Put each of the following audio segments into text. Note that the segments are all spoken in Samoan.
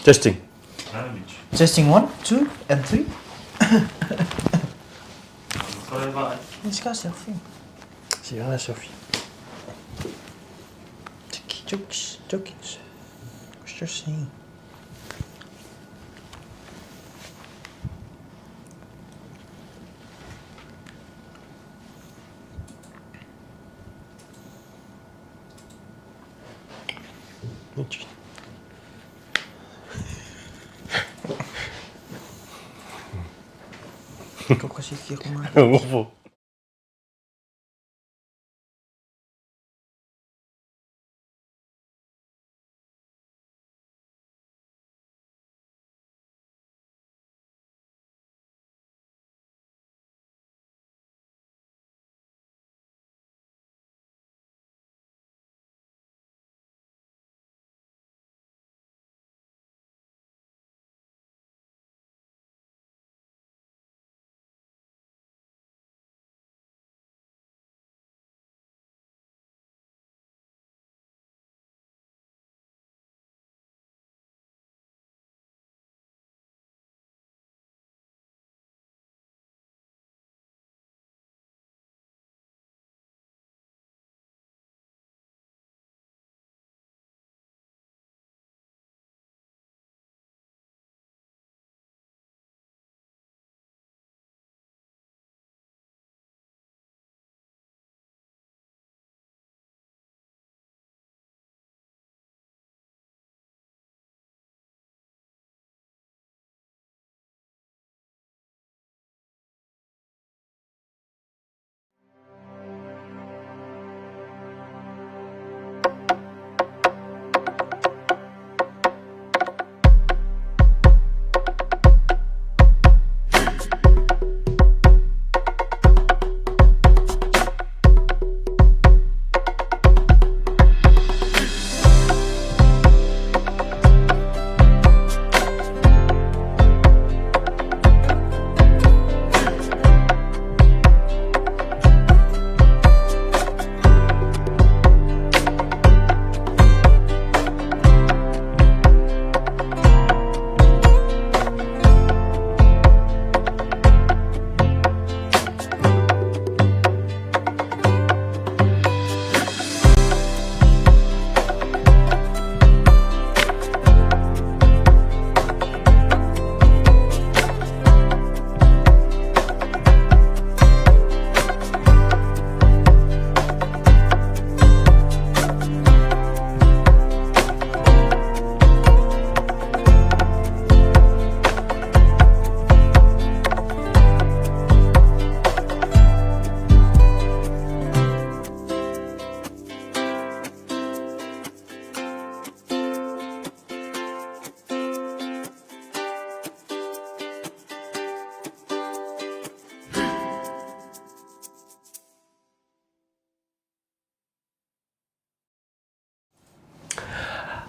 Testing. Testing 1, 2 and 3. Selfie. Jokes, jokes. What's your saying?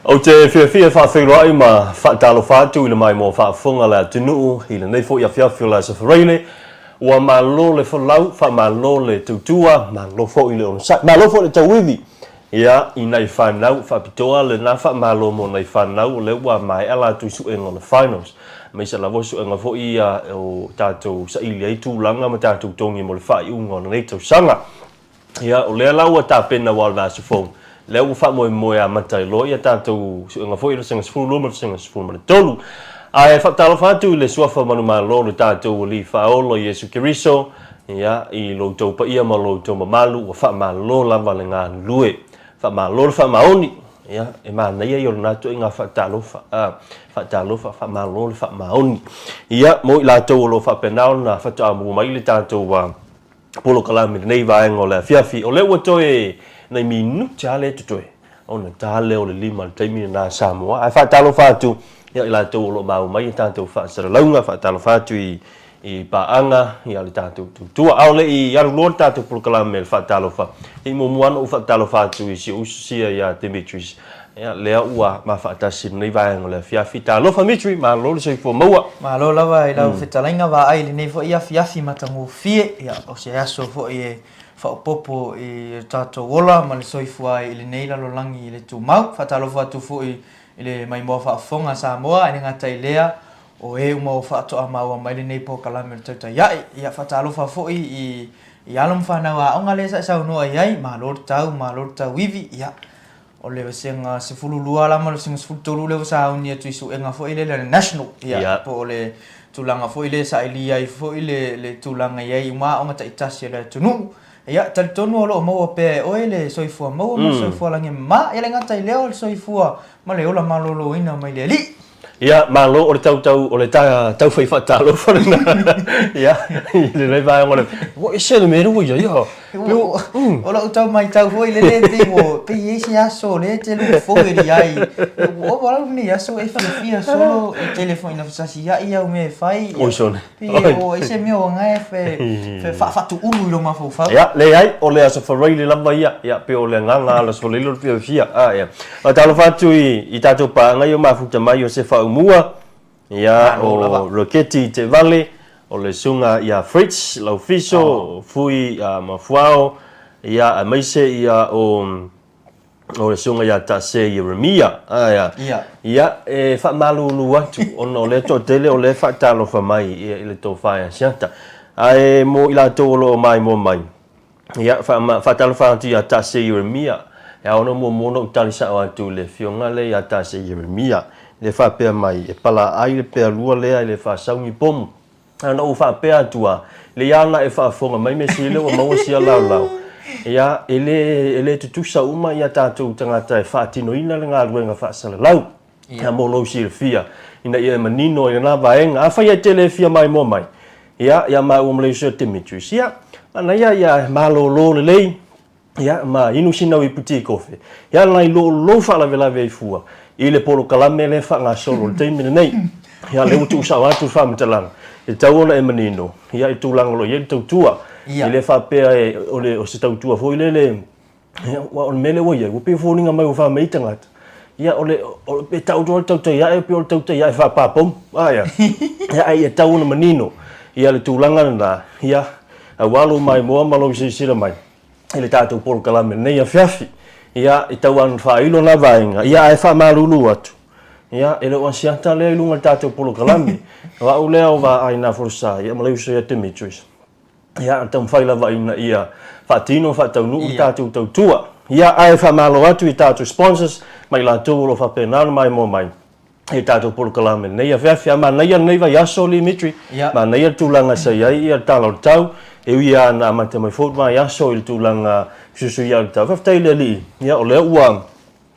Ou te fiafia e faafeiloai ma faatalofa atu i le maimoa faafofoga a le atunuu i lenei foi afiafi o le Aso Faraile. Ua malo le folau, faamalo le tautua, malo foi le onosai, malo foi le tauivi ia i nai fanau faapitoa lena faamalo mo nai fanau o lea ua maea latou suega o le finals. Aemaise lava o suega foi ia o tatou saili ai tulaga ma tatou togi mo le faaiuga o lenei tausaga. Ia, o lea la ua tapena aua o le vaiaso fou, lea ua faamoemoe e amata ai loa ia tatou suega foi i le vasega 12 ma le vasega 13. Ae faatalofa atu i le Suafa manumalo o le tatou Alii Faaola Iesu Keriso, ia, i lo outou paia ma lo outou mamalu, ua faamalo lava le galulue. Faamalo le faamaoni. Ia, e manaia ia o lena ituaiga faatalofa, a, faatalofa, faamalo le faamaoni. Ia, mo i latou o lo o faapena ona faatoa maua mai le tatou, a, polokalame i lenei vaega o le afiafi. O lea ua toe nai minute lava lea e totoe ona ta lea o le lima i le taimi lena a Samoa. Ae faatalofa atu ia i latou o lo o maua mai a tatou faasalalauga, faatalofa atu i i paaga ia le tatou tutua. A o le i alu loa le tatou polokalame le faatalofa, se i muamua lava ona ou faatalofa atu i si ou uso sia ia Dimitris. Ia, lea ua ma faatasi i lenei vaega o le afiafi. Talofa Mitri, malo le soifua maua. Malo lava i lau fetalaiga Vaai i lenei foi afiafi matagofie. Ia, o se aso foi e faaopoopo i lo tatou ola ma le soifua ai i lenei lalolagi le tumau. Faatalofa atu foi i le maimoa faafofoga a Samoa, e le gata i lea, o e uma ua faatoa maua mai lenei polokalame o le Tautai Ae. Ia, faatalofa foi i i alo ma fanau aoga lea sa e saunoa i ai, malo le tau, malo le tauivi, ia, o le vasega 12 la ma le vasega 13 lea ua sauni atu i suega foi lele a le national, ia, yeah. po o le tulaga foi lea e sailia ai foi le, le tulaga i ai uma aoga taitasi a le atunuu. Ia, talitonu o lo o maua pea e oe le soifua maua ma le soifua lagi e mama, ia le gata i lea o le soifua ma le ola maloloina mai le Alii. Ia, malo o le tautau, o le taufai faatalofa lena. Ia, i lenei vaega o le... Ua ese le mea lea ua i ai a. O lau tau matau foi lele pei ua, pei e i ai se aso o lea e te look forward i ai. Ua ova lau lenei aso e fiafia solo, e tele foi ina fesasiai au mea e fai. Oi sole. Pei ua i se mea ua gae fe faatuulu i lou mafaufau. Ia, leai, o le Aso Faraile lava ia. Ia, pei o le agaga lava o le Aso Faraile o le fiafia. A, ia. Faatalofa atu i tatou paaga ia ua mafuta mai o Sefa Aumua, ia, o Roketi Tevale, o le Susuga ia Fritz Laufiso, o Fui Mafuao, ia, aemaise ia o o le susuga ia Tase Ieremia. Ae, Ia. Ia, e faamalulu atu, ona o lea toatele o lea e faatalofa mai i le tofa ia Asiata. Ae mo i latou o lo o maimoa mai, ia, faatalofa atu ia Tase Ieremia. E ao ona muamua ona ou tali sao atu i le afioga lea ia Tase Ieremia, lea e faapea mai, e palaai le pealua lea i le faasauni pomu. Na ona ou faapea atu lava, lei lava ona e faafofoga mai mea sili lea ua maua sia laolao. Ia, e le, e le tutusa uma ia tatou tagata e faatinoina le galuega faasalalau. Ia mo lou silafia, ina ia e manino i lena vaega. Afai e te le fia maimoa mai, ia, ia maua ma le uso ia Demetrius, ia, manaia ia malolo lelei, Ia, ma inu sina uipu ti kofe. Ia nai lo lou faalavelave ai fua i le polokalame lea e faagasolo i le taimi lenei. Ia, lea ua tuusao atu le faamatalaga, e tatau ona e manino, ia, i le tulaga o lo o i ai le tautua. Ia. E le faapea e, o le, o se tautua foi lele, ia, aua o le mea lea ua i ai, ua pei e foliga mai ua fai mai tagata, ia, o le, o, e tau atu lava le tautai ae, pei o le tautai ae faapapomu. A ia, ia, ae ia tatau ona manino, ia, le tulaga lena, ia, aua lou maimoa ma lou silasila mai. i le tatou polokalame lenei afiafi. Ia, e tau lava ona faailo lena vaega, ia ae faamalulu atu, ia, e le o Asiata lea i luga o le tatou polokalame. O au lea o Vaai Nafolosā, ia ma le uso ia Demetrius. Ia, e taumafai lava ina ia faatino ma faataunuu le tatou tautua. Ia, ae faamalo atu i tatou sponsors ma i latou o lo o faapena ona maimoa mai. i le tatou polokalame lenei afiafi. A manaia lenei vaiaso, Limitri, yeah. Manaia le tulaga sa i ai ia le tala o le tau, e ui lava na amata mai foi le vaiaso i le tulaga fesuisuiai o le tau. Faafetai i le Alii, ia, o lea ua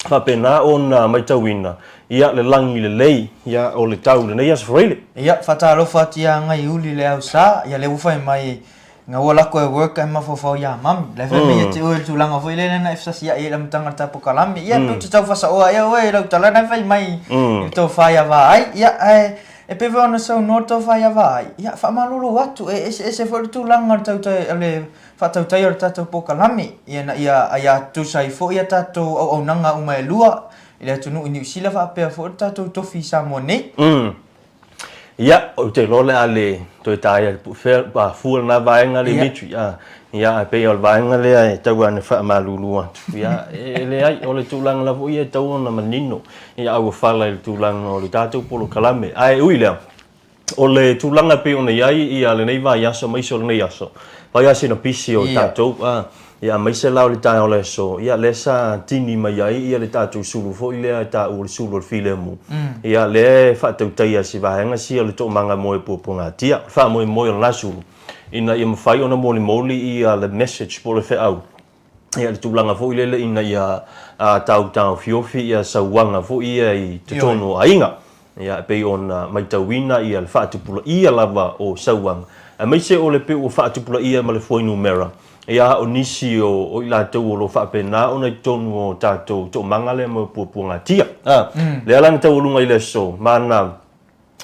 faapena ona matauina ia le lagi lelei ia, o le tau i lenei Aso Faraile. Ia, faatalofa atu ia Gaiuli le Ausa, ia lea ua fai mai Ina ua lako e work ae mafaufau ia mami. La fai mai ia te oe le tulaga foi lea na e fesasiai ai i le amataga o le ta polokalame. Ia pe ou te tau faasaoa ea oe i lau tala na e fai mai i le tofa ia Vaai. Ia ae e pei foi ona saunoa le tofa ia Vaai, ia faamalulu atu e eseese foi le tulaga o le tautai o le faatautaia o le tatou polokalame ina ia aia tutusa ai foi a tatou auaunaga uma e lua i le atunuu i Niu Sila faapea foi le tatou tofi i Samoa nei. Ia, ou te iloa o le a le toe taea i fea fua lena vaega le Dimitri. Ia, ia ae pei o le vaega lea e tau lava ina faamalulu atu. Ia, e leai, o le tulaga lava ia e tatau ona manino ia auofala i le tulaga o le tatou polokalame. Ae ui i lea, o le tulaga e pei ona i ai ia lenei vaiaso aemaise o lenei aso, vaiaso ina pisi o tatou, Ia aemaise la o le taeao o le aso, ia lea sa tini mai ai ia le tatou sulu foi lea e taua o le sulu o le filemu. Ia lea e faatautaia e si vaega sia o le toomaga moe puapuagatia, o le faamoemoe o lena sulu ina ia mafai ona molimoli ia le message po o le feau ia le tulaga foi lele ina ia tautaofiofi ia sauaga foi ia i totonu o aiga. Ia, e pei ona matauina ia le faatupulaia lava o sauaga, aemaise o le pei ua faatupulaia ma le fuainumera, ia, o nisi o, o i latou o lo o faapena ona i totonu o tatou toomaga lea ma puapuagatia. A, lea la na taualuga i le aso, ma na,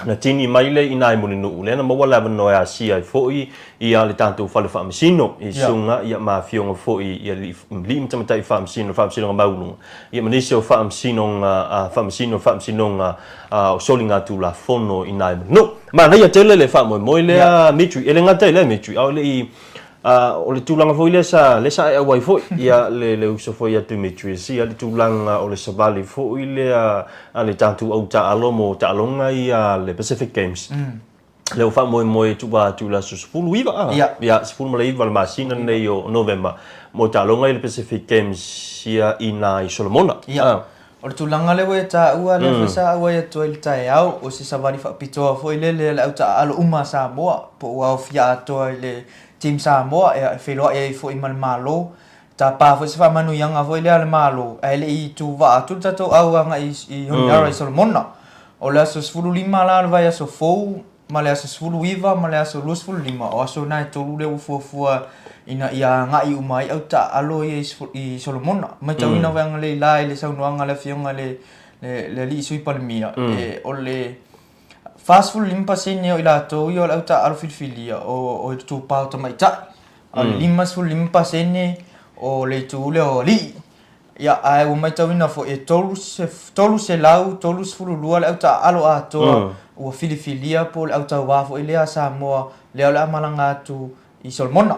na tini mai lea i ina i Mulinuu, lea na maua le avanoa e asia ai foi ia le tatou fale faamasino i susuga ia ma afioga foi i alii ma tamaitai faamasino, le Faamasinoga Maualuga. Ia ma nisi o faamasinoga, faamasino faamasinoga o soligatulafono i nai nuu. Manaia tele le faamoemoe lea Mitri. E le gata i lea Mitri, a o le i O le tulaga foi lea sa, lea sa e auai foi, ia, le, le uso foi ia Demetrius, ia, le tulaga o le savali foi lea a le tatou au taaalo mo taaloga ia a le Pacific Games. Lea ua faamoemoe e tuua atu i le aso 19, a? Ia. Ia, 19 o le masina lenei o Novema mo taaloga ia le Pacific Games ia i nā i Solomona. Ia. O le tulaga lea ua e taua, lea foi sa auai atu ai i le taeao, o se savali faapitoa foi lele a le au taaalo uma a Samoa, po ua aofia atoa i le Team Samoa, ia, e feiloai ai foi ma le Malo. Tapa foi se faamanuiaga foi lea a le Malo, ae le i tuvaa atu le tatou au agai i Honiara i Solomona. O le aso 15 la o le vaiaso fou, ma le aso 19 ma le aso 25, o aso na e tolu lea ua fuafua ina ia agai uma ai au taaalo ia i Solomona. Matauina foi agalelei la i le saunoaga a le Afioga i le le Alii Sui Palemia, e, o le 45% o i latou ia o le au taaalo filifilia o o itupa o tamaitai, a o le 55% o le itu lea o alii. Ia, ae ua matauina foi e 332 le au taaalo atoa ua filifilia po o le au tauā foi lea a Samoa lea o le a malaga atu i Solomona.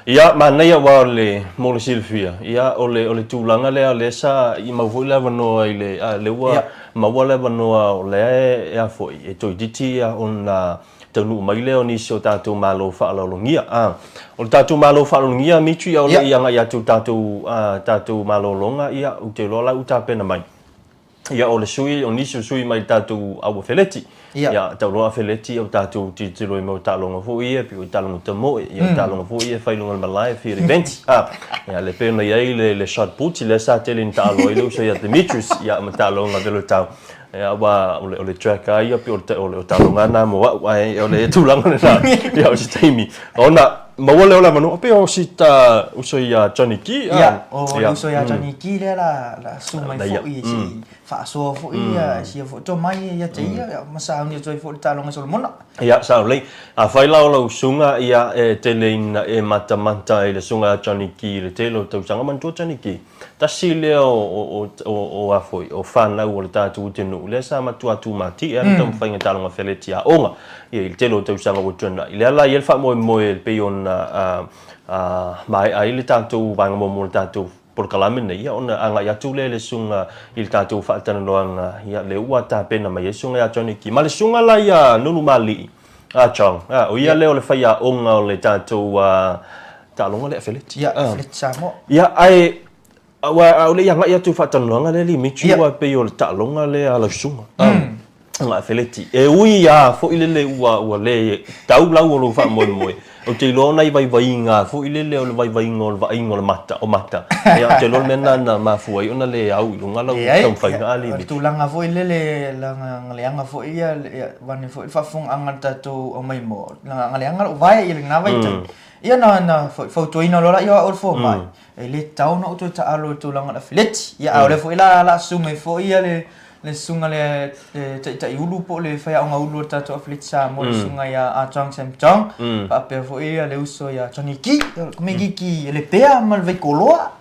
Ia, manaia aua o le, mo le silafia, ia, o le, o le tulaga lea, lea sa i mau foi le avanoa i le, a, lea ua maua le avanoa o lea e, a foi, e toeitiiti ia ona taunuu mai lea o nisi o tatou malo faaaloalogia. A, o le tatou malo faaaloalogia, Mitri, a o le i agai atu i le tatou, a, tatou malologa, ia, ou te iloa la ua tapena mai. Ia, o le sui, o nisi o sui mai le tatou au afeleti. Ia, tau loa afeleti, o tatou tilotilo i mau taaloga foi ia, pei o taaloga tamoe, ia, o taaloga foi ia e fai i luga o le malae, field events. A, ia, le pei ona i ai le, le shot put, lea sa tele ina taalo ai le uso ia Demetrius, ia, ma taaloga velotau. Ia, aua o le, o le track lava ia pei o le, o le taaloga lava lena mo au, ae o le tulaga lena, ia, o se taimi. Ona maua lea o le avanoa, pei o si ta uso ia Johnny Key. Ia, o le uso ia Johnny Key lea la, la susu mai foi se i faasoa foi ia, sia foi tomai ia te ia, ma sauni atu ai foi le taaloga i Solomona. Ia, sao lelei. Afai la o lau susuga, ia, e tele ina e matamata i le susuga ia Johnny Key i le tele o tausaga. Manatua Johnny Key? Tasi lea o a foi, o fanau o le tatou atunuu, lea sa matua tumatie lava le taumafaiga taaloga feleti aoga ia i le tele o tausaga ua tuanai. Lea la e i ai le faamoemoe e pei ona maea ai le tatou vaega muamua o le tatou polokalame lenei, ia ona agai atu lea i le susuga i le tatou faatalanoaga, ia lea ua tapena mai ai le susuga ia Johnny Ki. Ma le susuga la ia Nulumalii, a Chong, o ia lea o le faiaoga o le tatou Taaloga lea afeleti. Ia, afeleti Samoa. Ia, ae, aua a o le i agai atu i faatalanoaga lea Limitri, aua e pei o le taaloga lea a lau susuga, agai afeleti. E ui lava foi lele ua, ua le tau lau o lou faamoemoe, ou te iloa o nai vaivaiga foi lele o le vaivaiga o le vaaiga o le mata, o mata. Ia, ou te iloa le mea lena na mafua ai ona le au i luga lau taumafaiga a Limitri. O le tulaga foi lele, leaga leaga foi ia, vaeane foi le faafofogaaga a le tatou aumaimoa, leaga leaga lou vae i lena vaitaimi. Ia na na fautuaina loa la o au e le fomai, e le tatau ona ou toe taalo i le tulaga o le afeleti. Ia a o lea foi la la susu mai foi ia le le susuga le le taitai ulu po o le faiaoga ulu o le tatou afeleti Samoa le susuga ia Ah Chong Sam Chong, faapea foi ia le uso ia Johnny Ki, o le Ki e Lepea ma le Vaikoloa.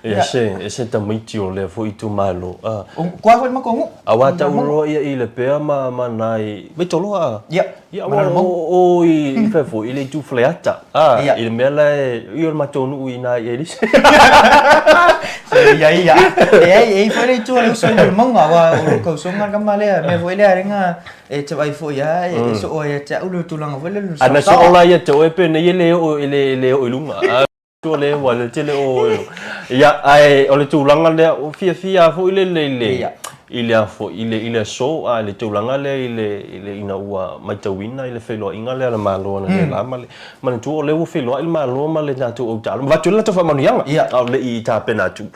E se e se tamaiti o lea foi itumalo. O kua foi le matou nuu. Aua tau loa ia i Lepea ma ma nai Vaitoloa. Ia. Ia, aua o o i whea foi, i le itu Faleata, a, i le mea la e, i o le matou nuu i ina i Elise. So, ia, ia. Leai, e i ai foi le itu a le uso i le mauga, aua o lou tausoga le tama lea, mea foi lea lenga e te vaai foi lava, e soo ai ia te au le tulaga foi lea o le A na soo la ia te oe penei e le oo, e le oo i luga. Ua le ua le tele o ia ae o le tulaga lea ua fiafia foi lele i le i le a foi i le i le aso a i le tulaga lea i le i le ina ua matauina i le feiloaiga lea a le Malo analeila ma le manatua o lea ua feiloai le Malo ma le tatou au taaloga avatu ai le latou faamanuiaga a o le i tapena atu.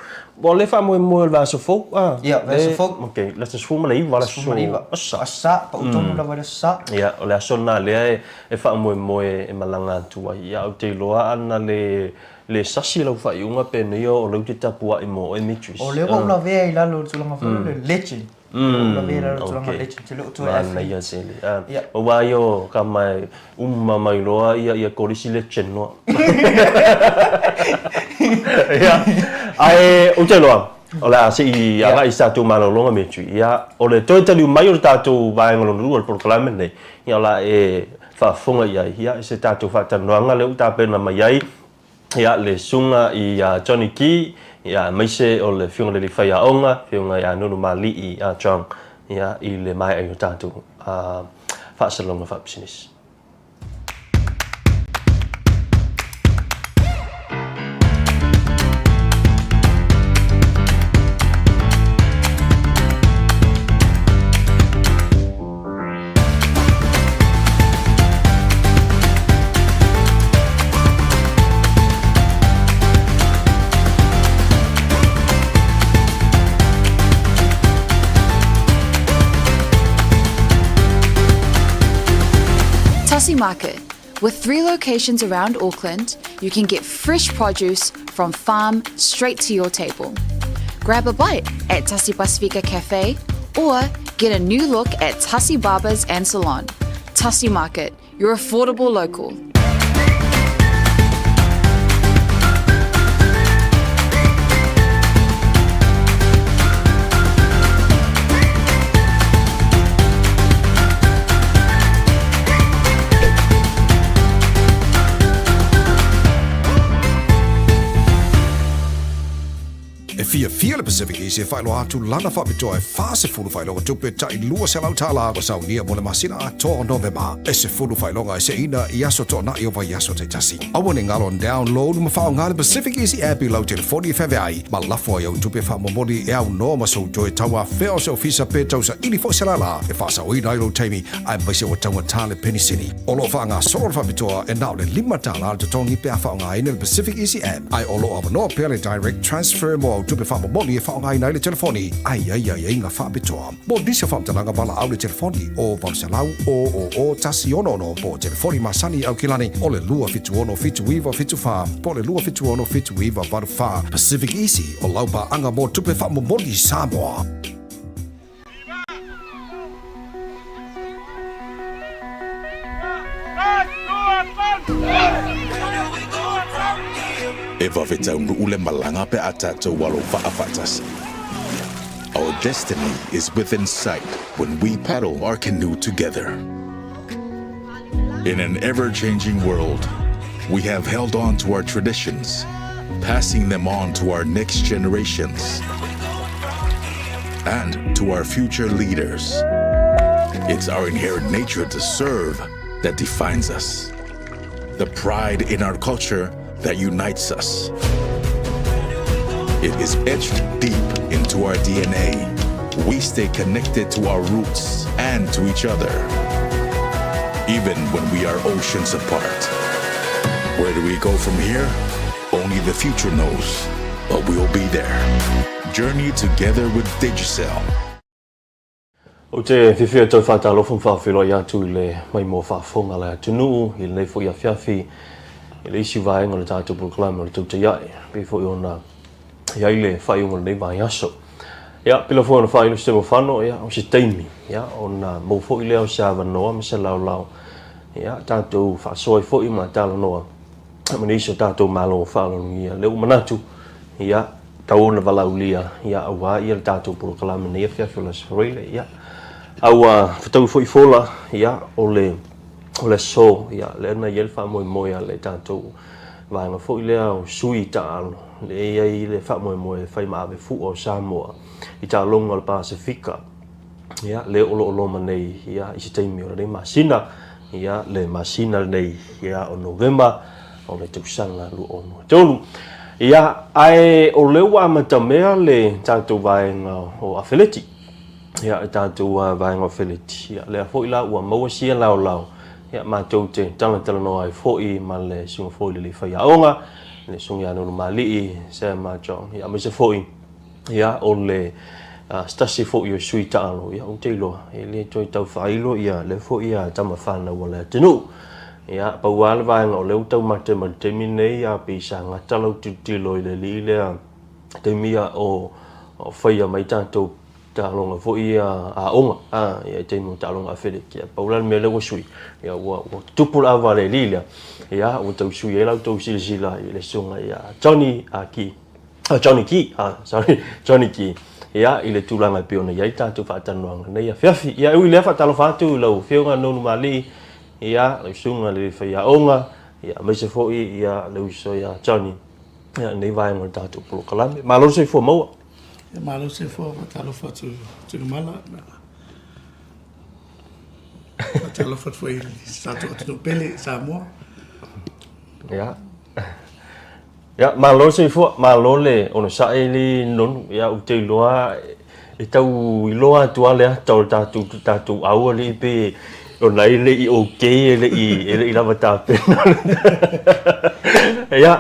Ua le faamoemoe o le vaiaso fou a? Ia, vaiaso fou. Ok, le aso 19 le aso 19. Aso Sa. Aso Sa, pau tonu lava i le Aso Sa. Ia, o le aso lena lea e e faamoemoe e malaga atu ai. Ia, ou te iloa ana le le sasi lau faaiuga penei o lea ou te tapuai mo oe Mitris. O lea ua ou lavea i lalo o le tulaga foi lea o le legend. Ua ou lavea i lalo o le tulaga legend, te le o toe athlete. Manaia tele. Ia. Aua ia o kama e uma mai loa ia ia kolisi legend loa. Ia. Ae ou te iloa. O le a se i agai i se tatou malologa Metri. Ia, o le toe taliu mai o le tatou vaega lona lua o le polokalame lenei, ia o le a e faafofoga i ai, ia, i se tatou faatalanoaga lea ua tapena mai ai, ia, le Susuga ia Johnny Key, ia, aemaise o le Afioga i le Alii Faiaoga, Afioga ia Nunumalii Chong, ia, i le maea ai o tatou faasalalauga faapisinisi. Tassie Market. With three locations around Auckland, you can get fresh produce from farm straight to your table. Grab a bite at Tassie Pasifika Cafe or get a new look at Tassie Barbers and Salon. Tassie Market, your affordable local. E fiafia le Pacific Easy e faailoa atu lana faapitoa e 40 faailoga tupe tai $200 ua saunia mo le masina atoa o Novema. E 10 faailoga e seina i aso toanai o vaiaso taitasi. Aua ne galo download ma faaaoga le Pacific Easy app i lau telefoni e feaveai ma lafo ai au tupe faamomoli e aunoa ma sou toe tauafea o se ofisa pe tausaili foi se lala e faasaoina ai lou taimi aemaise ua taugata le penisini. O lo o faagasolo le faapitoa e na o le $5 le totogi pe a faaaogaina le Pacific Easy App, ae o lo o avanoa pea le Direct Transfer mo au tupe faamomoli e faaaogaina ai le telefoni a i ai aiaiga faapitoa. Mo nisi o faamatalaga valaau le telefoni o 800 000 166 po o telefoni masani Aukilani o le 276 7974 po o le 276 7984. Pacific Easy o lau paaga mo tupe faamomoli Samoa. E vave taunuu le malaga pe a tatou alo vaa faatasi. Our destiny is within sight when we paddle our canoe together. In an ever-changing world, we have held on to our traditions, passing them on to our next generations and to our future leaders. It's our inherent nature to serve that defines us, the pride in our culture that unites us. It is etched deep into our DNA. We stay connected to our roots and to each other, even when we are oceans apart. Where do we go from here? Only the future knows, but we'll be there. Journey together with Digicel. Ou te whiwhi atu au whaatalofa ma whaawhenua atu i le maimoa faafofoga a le atunuu i lenei foi afiafi i le isi vaega o le tatou polokalame o le Tautai Ae, pei foi ona i ai le faaiuga o lenei vaiaso. Ia, pela foi ona faailo se mafano, ia, o se taimi, ia, ona maua foi lea o se avanoa ma se laolao, ia, tatou faasoa ai foi ma talanoa ma nisi o tatou malo faaloalogia. Lea ua manatu, ia, tau ona valaaulia, ia, aua ia le tatou polokalame nei afiafi o le Aso Faraile, ia, a ua fetaui foi fola, ia, o le, o le aso, ia, lea na i ai le faamoemoe a le tatou vaega foi lea o sui taaalo, lea e i ai le faamoemoe e fai ma ave fua o Samoa i taaloga o le Pasefika, ia, lea o lo o loma nei, ia, i se taimi o lenei masina, ia, le masina lenei, ia, o Novema o le tausaga 2023. Ia, ae o lea ua amatamea le tatou vaega o afeleti. Ia, le tatou vaega o afeleti. Ia, lea foi la ua maua sia laolao, ia, matou te talatalanoa ai foi ma le susuga foi i le alii faiaoga, le susuga ia Nunumalii Sam John, ia, aemaise foi, Ia, o le se tasi foi o sui taaalo, ia, ou te iloa, e le toe tau faailo ia lea foi ia tama fanau a le atunuu. Ia, pau lava le vaega o lea ua taumate mai le taimi lenei, ia, pei sa gata lau tilotilo i le alii lea taimi ia o faia mai tatou taaloga foi ia aoga, a, ia, i taimi o taaloga afeleti. Ia, pau la le mea lea ua sui, ia, ua tupu le ava a le alii lea, ia, ua tau sui ai la outou silasila i le susuga ia Johnny Aki. Johnny Key, sorry, Johnny Key, ia, i le tulaga e pei ona i ai tatou faatalanoaga i lenei afiafi. Ia, e ui i lea, faatalofa atu i lau Afioga Nonu Malii, ia, lau Susuga i le Faiaoga, ia, aemaise foi, ia, le uso ia Johnny, ia, i lenei vaega o le tatou polokalame. Malo le soifua maua. Ia, malo le soifua, faatalofa atu i Tuigamala. Faatalofa atu foi i si tatou atunuu pele i Samoa. Ia. Ia, malo le soifua, malo le onosai le nonu. Ia, ou te iloa e tau iloa atu lava le ata o le tatou, tatou aualii pe ona e le i okay, e le i, e le i lava tapena. Ia,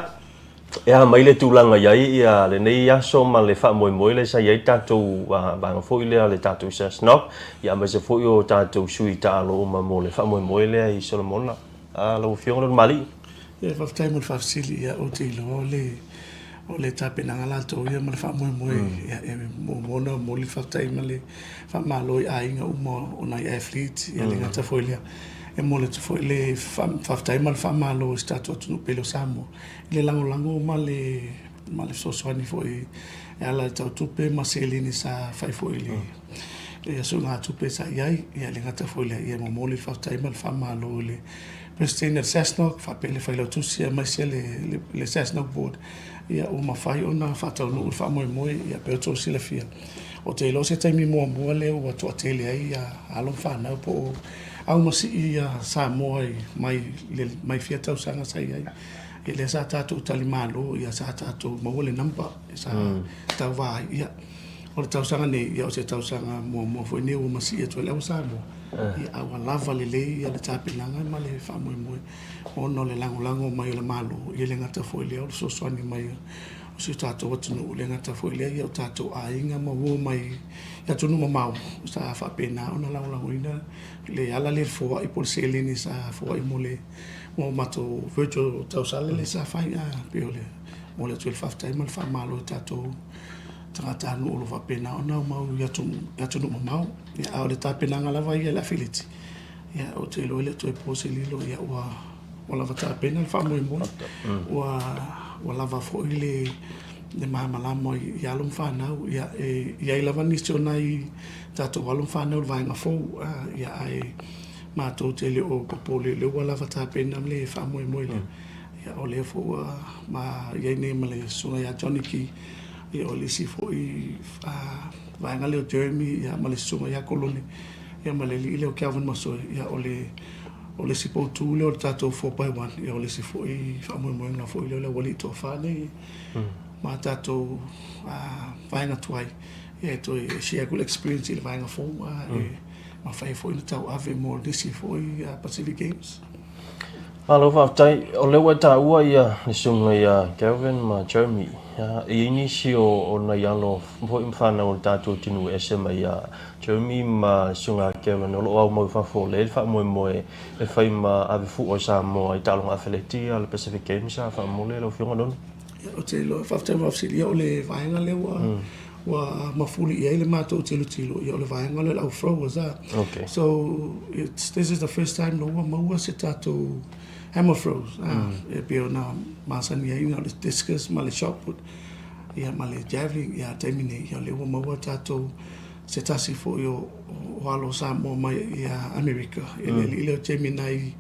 e a mai le tulaga i ai ia lenei aso ma le faamoemoe lea sa i ai le tatou vaega foi lea le tatou SASNOC, ia aemaise foi o tatou sui taalo uma mo le faamoemoe lea i Solomona. Lau Afioga Lonomalii. Ia faafetai mo le faafesili, ia ou te iloa o le o le tapenaga latou ia ma le faamoemoe ia e muamua ona momoli le faafetai ma le faamalo i aiga uma o nai athletes ia le gata foi lea e momoli atu foi le faafetai ma le faamalo i si tatou atunuu pele o Samoa i le lagolago ma le ma le fesoasoani foi e ala i le tau tupe ma seleni sa fai foi i le suegatupe sa i ai. Ia e le gata foi i lea, ia e momoli le faafetai ma le faamalo i le Peresetene o le SASNOC faapea le Failautusi aemaise le le SASNOC Board, ia ua mafai ona faataunuu le faamoemoe. Ia pei ona outou silafia, ou te iloa o se taimi muamua lea ua toatele ai alo ma fanau po o aumasii ia Samoa mai mai fia tausaga sa i ai. Ia lea sa tatou talimalo, ia sa tatou maua le number sa tauva ai. Ia, o le tausaga nei, ia o se tausaga muamua foi lenei ua masii atu ai le au Samoa, ia a ua lava lelei ia le tapenaga ma le faamoemoe ona o le lagolago mai o le Malo, ia e le gata foi i lea o le fesoasoani mai o si o tatou atunuu, e le gata foi i lea, ia o tatou aiga ma uo mai i atunuu mamao sa faapena ona lagolagoina le ala lea i le foai po o le seleni sa foai mo le mo matou virtual tausala lea sa fai, a pei o le momoli atu ai le faafetai ma le faamalo i tatou tagatanuu o lo o faapena ona aumau i atunuu mamao. Ia, a o le tapenaga lava ia i le afeleti, ia, ou te iloa e le o toe po se lilo, ia, ua, ua lava tapena le faamoemoe, ua, ua lava foi le, le malamalama i alo ma fanau. Ia, e i ai lava nisi o nai tatou alo ma fanau i le vaega fou, a, ia, ae matou te le o popole, o lea ua lava tapena le faamoemoe lea. Ia, o lea foi ua ma i ai nei ma le Susuga ia Johnny Key, ia o le isi foi vaega lea o Jeremy ia ma le Susuga ia Kolone, ia ma le alii lea o Kelvin Masoe, ia o le o le isi poutu lea o le tatou 4x1, ia o le isi foi faamoemoega foi lea o le aualii toafa nei ma tatou vaega tuai, ia e toe share atu le experience i le vaega fou, e mafai ai foi ona tauave mo nisi foi Pacific Games. Malo faafetai. O lea ua e taua ia le susuga ia Kelvin ma Jeremy. E i ai nisi o nai alo foi ma fanau o le tatou atunuu e ese mai ia Jeremy ma le susuga ia Kelvin o lo o aumau i fafo o lea e faamoemoe e fai ma ave fua i Samoa i taaloga afeleti a le Pacific Games a faamolemole lau Afioga Nonu. Ou te iloa, faafetai mo le faafesili, o le vaega lea ua ua mafuli i ai le matou tilotilo, ia o le vaega lea o le au throwers a. Okay. So it's, this is the first time lea ua maua se tatou hammer throws a, e pei ona masani ai na o le discus ma le shot put ia ma le javelin, ia a le taimi nei, ia o lea ua maua tatou se tasi foi o, o alo o Samoa mai ia Amerika, ia le alii lea o Gemini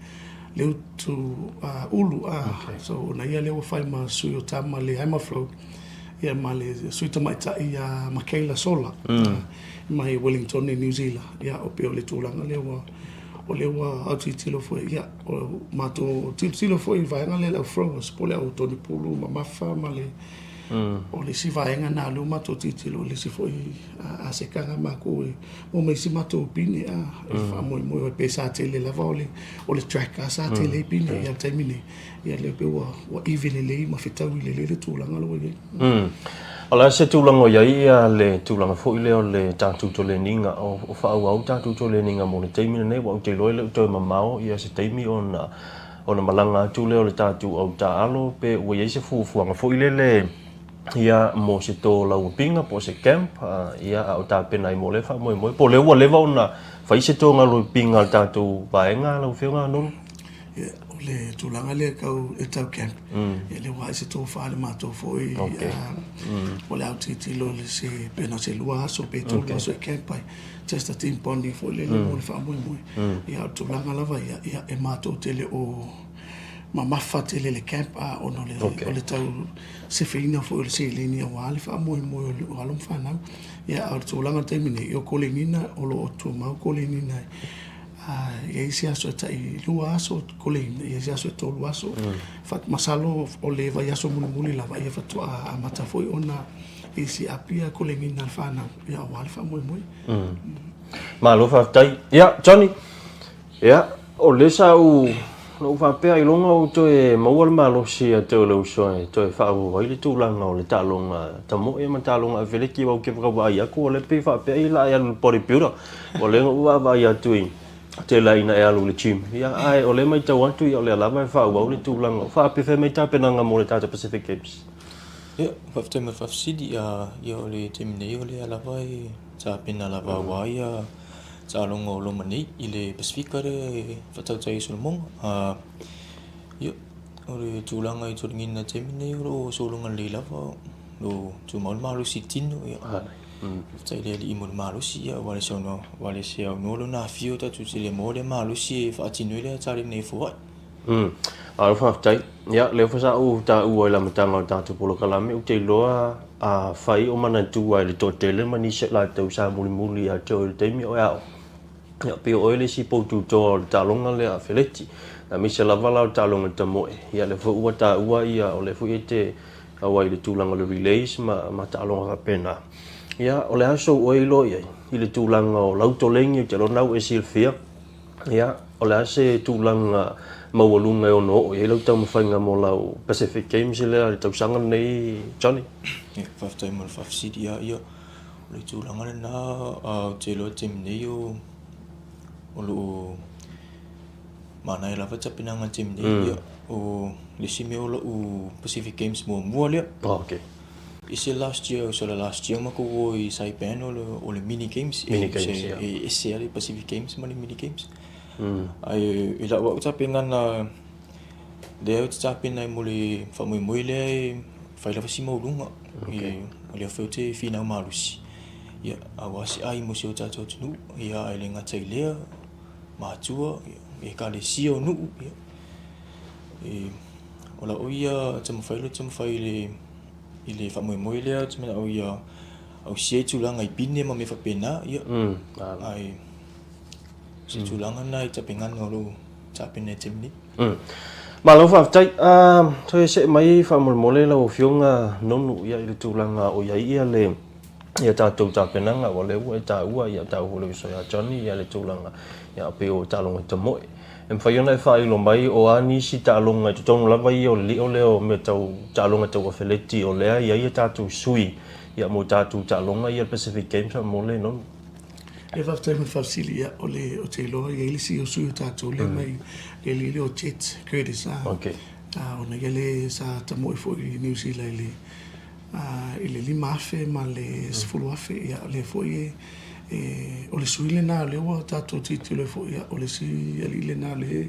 Leutu Ulu a. Okay. So ona ia lea ua fai ma sui o tama le hammer throw. ia ma le sui tamaitai ia Makayla Sola mai Wellington i New Zealand. Ia o pei o le tulaga lea ua o lea ua autilotilo foi ia o matou tilotilo foi i le vaega lea le au throwers po o le au tonipulu mamafa ma le o le isi vaega na lea ua matou tilotilo o le isi foi asekaga matou e maua mai isi matou pine a e faamoemoe pe sa tele lava o le o le track a sa tele ai pine ia le taimi nei. Ia lea pei ua ua even lelei ma fetaui lelei le tulaga lea ua i ai. O le a se tulaga o i ai ia le tulaga foi lea o le tatou toleniga, o faaauau tatou toleniga mo le taimi lenei, aua ou te iloa e le o toe mamao ia se taimi ona ona malaga atu lea o le tatou au taaalo pe ua i ai se fuafuaga foi lele ia mo se tolauapiga po o se camp ia a o tapena ai mo lea faamoemoe, po o lea ua leva ona fai se tolauapiga a le tatou vaega lau Afioga Nonu? Ia, le tulaga lea tau e tau camp, ia lea ua ae se tofa i le matou foi o le autilotilo i se pe na o se 2 aso pe 3 aso e camp ai, just a team bonding foi lele mo le faamoemoe. Ia a o le tulaga lava ia, ia e matou te le o mamafa tele i le camp a ona o le tau sefeina foi o le seleni aua le faamoemoe o alo ma fanau. Ia a o le tulaga i le taimi nei, o kolegina o lo o tumau kolegina A i ai se aso e tai 2 aso kolegina, i ai se aso e 3 aso. Masalo o le vaiaso mulimuli lava ia faatoa amata foi ona isi up ia kolegina a le fanau ia aua le faamoemoe. Malo faafetai. Ia Johnny, ia o lea sa ou na ou faapea ailoga ua toe maua le malosi ia te oe le uso e toe faaauau ai le tulaga o le taaloga tamoe ma taaloga afeleki aua ou te tau vaai atu o lea pei faapea ai la e alu i le body builder. Ua leva ona ou vaavaai atu i tele ina e alu i le gym, ia, ae o lea e matau atu o lea lava e faaauau le tulaga. O faapefea mai tapenaga mo le tatou Pacific Games? Ia, faafetai mo le faafesili. Ia, o le taimi nei o lea lava e tapena lava aua ia taaloga o loma nei i le Pasefika lea e faatautai ai Solomona. Ia, o le tulaga i Tologina i le taimi nei o lo o sologa lelei lava, o lo o tumau le malosi i le tino. Ia, Faafetai i le Alii mo le malosi, ia aua le saunoa, aua le se aunoa lona afio tatou te le maua lea malosi e faatino ai lea taleni e foai. Malo faafetai. Ia, lea foi sa ou taua i le amataga o le tatou polokalame, ou te iloa afai o manatua e le toatele ma nisi o latou sa mulimuli ia te oe i le taimi o e aoga, Ia, pei o oe le isi pou tutoa o le taaloga lea a Feleti, aemaise lava la o le taaloga tamoe. Ia, lea foi ua taua ia, o lea foi e te auai i le tulaga o le relays ma, ma taaloga faapena. Ia, o le a sou oe iloa i ai i le tulaga o lau tolegi, ou te iloa o lena ua e silafia, ia, o le a se tulaga maualuga e ono oo i ai lau taumafaiga mo lau Pacific Games lea i le tausaga lenei, Johnny? Ia, faafetai mo le faafesili. Ia, ia. O le tulaga lena, ou te iloa i le taimi nei o lo o manaia lava tapenaga i le taimi nei. Ia, o le isi mea o lou Pacific Games muamua lea. Oh, okay. Ese last year, so le last year matou o i Saipan o le, o le mini games. Mini games, yeah. E ese lava le Pacific Games ma le mini games. Ae i lau au tapenaga Lea ou te tapena ai mo le faamoemoe lea e fai lava si maualuga. Okay. O lea foi ou te finau malosi. Ia, aua se ai mo si o tatou atunuu. Ia, ae le gata i lea, matua, ia, ekalesia o nuu. Ia. E, o lau ia taumafai lea taumafai i le, i le faamoemoe lea, ou te manao ia ausia i tulaga i pine ma mea faapena. Ia, ae se tulaga lena i tapenaga o lo o tapena i le taimi nei. Malo faafetai. Toe see mai faamolemole lau Afioga Nonu ia i le tulaga o i ai ia le ia tatou tapenaga aua o lea ua e taua ia taua foi le uso ia Johnny ia le tulaga ia pei o taaloga tamoe. E mafai ona e faailo mai o a nisi taaloga i totonu lava ia o le lio lea o mea tau taaloga tau afeleti o lea e i ai a tatou sui ia mo tatou taaloga ia le Pacific Games faamolemole Nonu. Ia faafetai mo le faafesili, ia o le, ou te iloa e i ai le isi o sui o tatou lea mai le alii lea o Jet Curtis a. Okay. A ona ia lea sa tamoe foi i Niu Sila i le i le 5,000 ma le 10,000, ia o lea foi e e o le sui lena o lea ua tatou tilotilo ai foi, ia o le isi alii lena o lea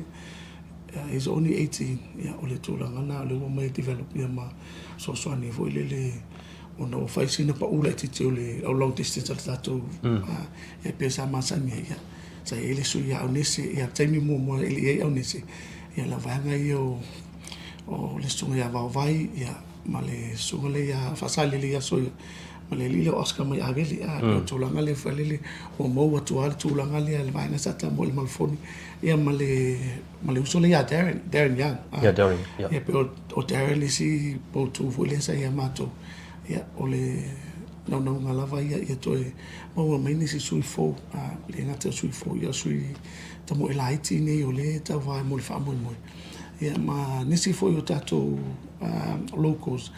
he's only 18, ia o le tulaga lena o lea ua omai e develop ia ma fesoasoani foi lele ona ua fai sina pau laitiiti o le au long distance a le tatou ia pei sa masani ai, ia sa i ai le sui ia Aunese, ia le taimi muamua e le i ai Aunese, ia la vaega ia o o le susuga ia Vaovai, ia ma le susuga lea ia Faasalele ia Soia, ma le alii lea o Oscar mai Avele, a pei o le tulaga lea foi lele ua mou atu lava le tulaga lea i le vaega sa tamoe i le Malofoni, ia ma le ma le uso lea ia Darren, Darren Young. Ia Darren, ia. Ia pei o Darren le isi poutu foi lea sa ia matou. Ia o le naunauga lava ia ia toe maua mai nisi sui fou, a le gata o sui fou, ia o sui tamoe laiti nei o lea e tauva mo le faamoemoe. Ia ma nisi foi o tatou locals,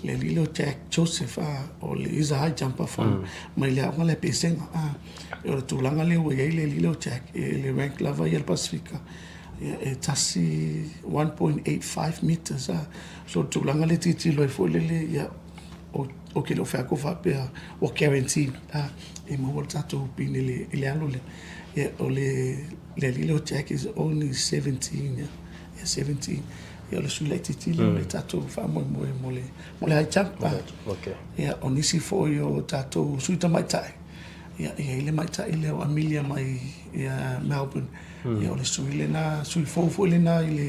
le alii lea o Jack Joseph, a o le, he's a high jumper from mai le aoga lea a Pesega. A o le tulaga lea ua i ai le alii lea o Jack, e le rank lava ia le Pasefika, ia e tasi 1.85 metres a. So o le tulaga lea e tilotilo ai foi lele, ia ou te le o fai atu faapea ua guarantee a e maua le tatou pine i le alo lea. Ia o le alii lea o Jack is only 17 ia. Ia 70 ia o le sui laitiiti lea o le tatou faamoemoe mo le mo le high jump. Ia o nisi foi o tatou sui tamaitai, ia e i ai le maita'i lea o Amelia mai ia Melbourne. Ia o le sui lena, sui fou foi lena i le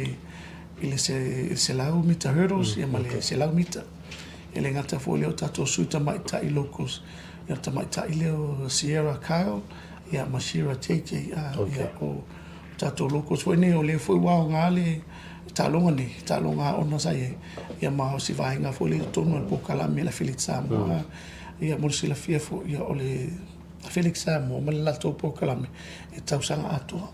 i le 100 mita hurdles ia ma le 100 mita. E le gata foi i lea o tatou sui tamaitai locals, ia o le tamaitai lea o Sierra Kyle ia ma Shira JJ, ia o tatou locals foi nei, o lea foi ua aoga le taaloga nei, taaloga aoga sa i ai, ia ma o si vaega foi lea i totonu o le polokalame a le Felix Samoa. Ia mo le silafia foi, ia o le Felix Samoa ma le latou polokalame e tausaga atoa.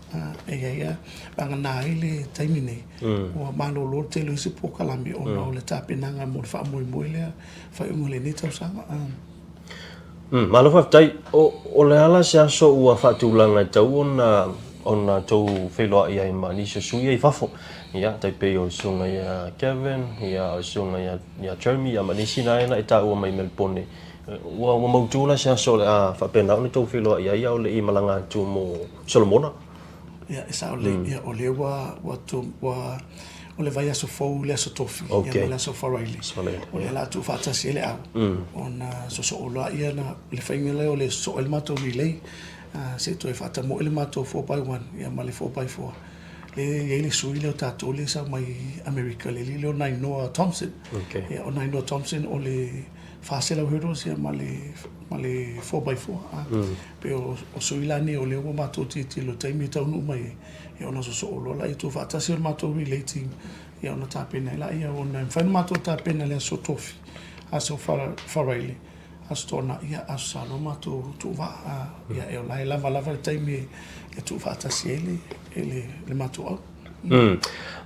E i ai lava, vagana ai le taimi nei, ua malolo le tele o isi polokalame ona o le tapenaga mo le faamoemoe lea faaiuga o lenei tausaga. Malo faafetai. O le a la se aso ua faatulaga e tatau ona ona tou feiloai ai ma nisi o sui ia i fafo? Ia, tai pei o le susuga ia Kevin, ia o le susuga ia ia Jeremy, ia ma nisi na e taua mai i Melebone. Ua ua mautu la se aso o le a faapena ona tou feiloai ai a o le i malaga atu mo Solomona? Ia, e sao lelei. Ia, o lea ua, ua, ua, o le vaiaso fou le Aso Tofi, ia ma le Aso Faraile. O lea o le a tuufaatasi ai le au, ona sosoo loa na, le faiga lea o le sosoo ai le matou relay, se i toe faatamoe le matou 4x1 ia ma le 4x4. Lea e i ai le sui lea o tatou lea e sau mai Amerika, le alii lea o Nainoa Thompson. Ia, o Nainoa Thompson o le 400 hurdles ia ma le, ma le 4x4. Pei o, o sui la nei o lea ua matou tilotilo i le taimi e taunuu mai ai, ia ona sosoo loa lea tuufaatasi o le matou relay team, ia ona tapena ai lea, ona e mafai ona matou tapena i le Aso Tofi, Aso Faraile, Aso Toonai, ia Aso Sa loa matou tuuvaa. Ia o la e lava lava le taimi e tuufaatasi ai le, le, le matou au.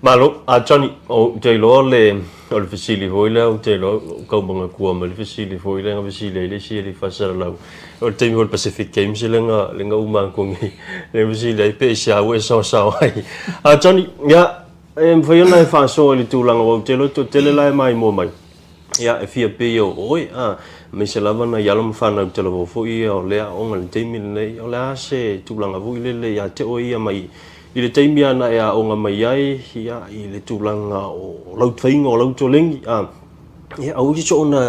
Malo, a Johnny, ou te iloa o le, o le fesili foi lea, ou te iloa ua tau manatua mai le fesili foi lea na fesili ai le isi alii faasalalau. O le taimi foi o le Pacific Games lea na, lea na uma atu nei, lea na fesili ai pe aisea ua e saosao ai. A Johnny, ia, e mafai ona e faasoa i le tulaga aua ou te iloa e toatele la e maimoa mai. Ia, e fia pei o oe, a, aemaise lava nai alo ma fanau talavou foi ia o lea aoga i le taimi lenei. O le a se tulaga foi lele ia te oe ia mai i le taimi lava na e aoga mai ai, ia, i le tulaga o lau faiga o lau toleni, a, ia, aua e te soona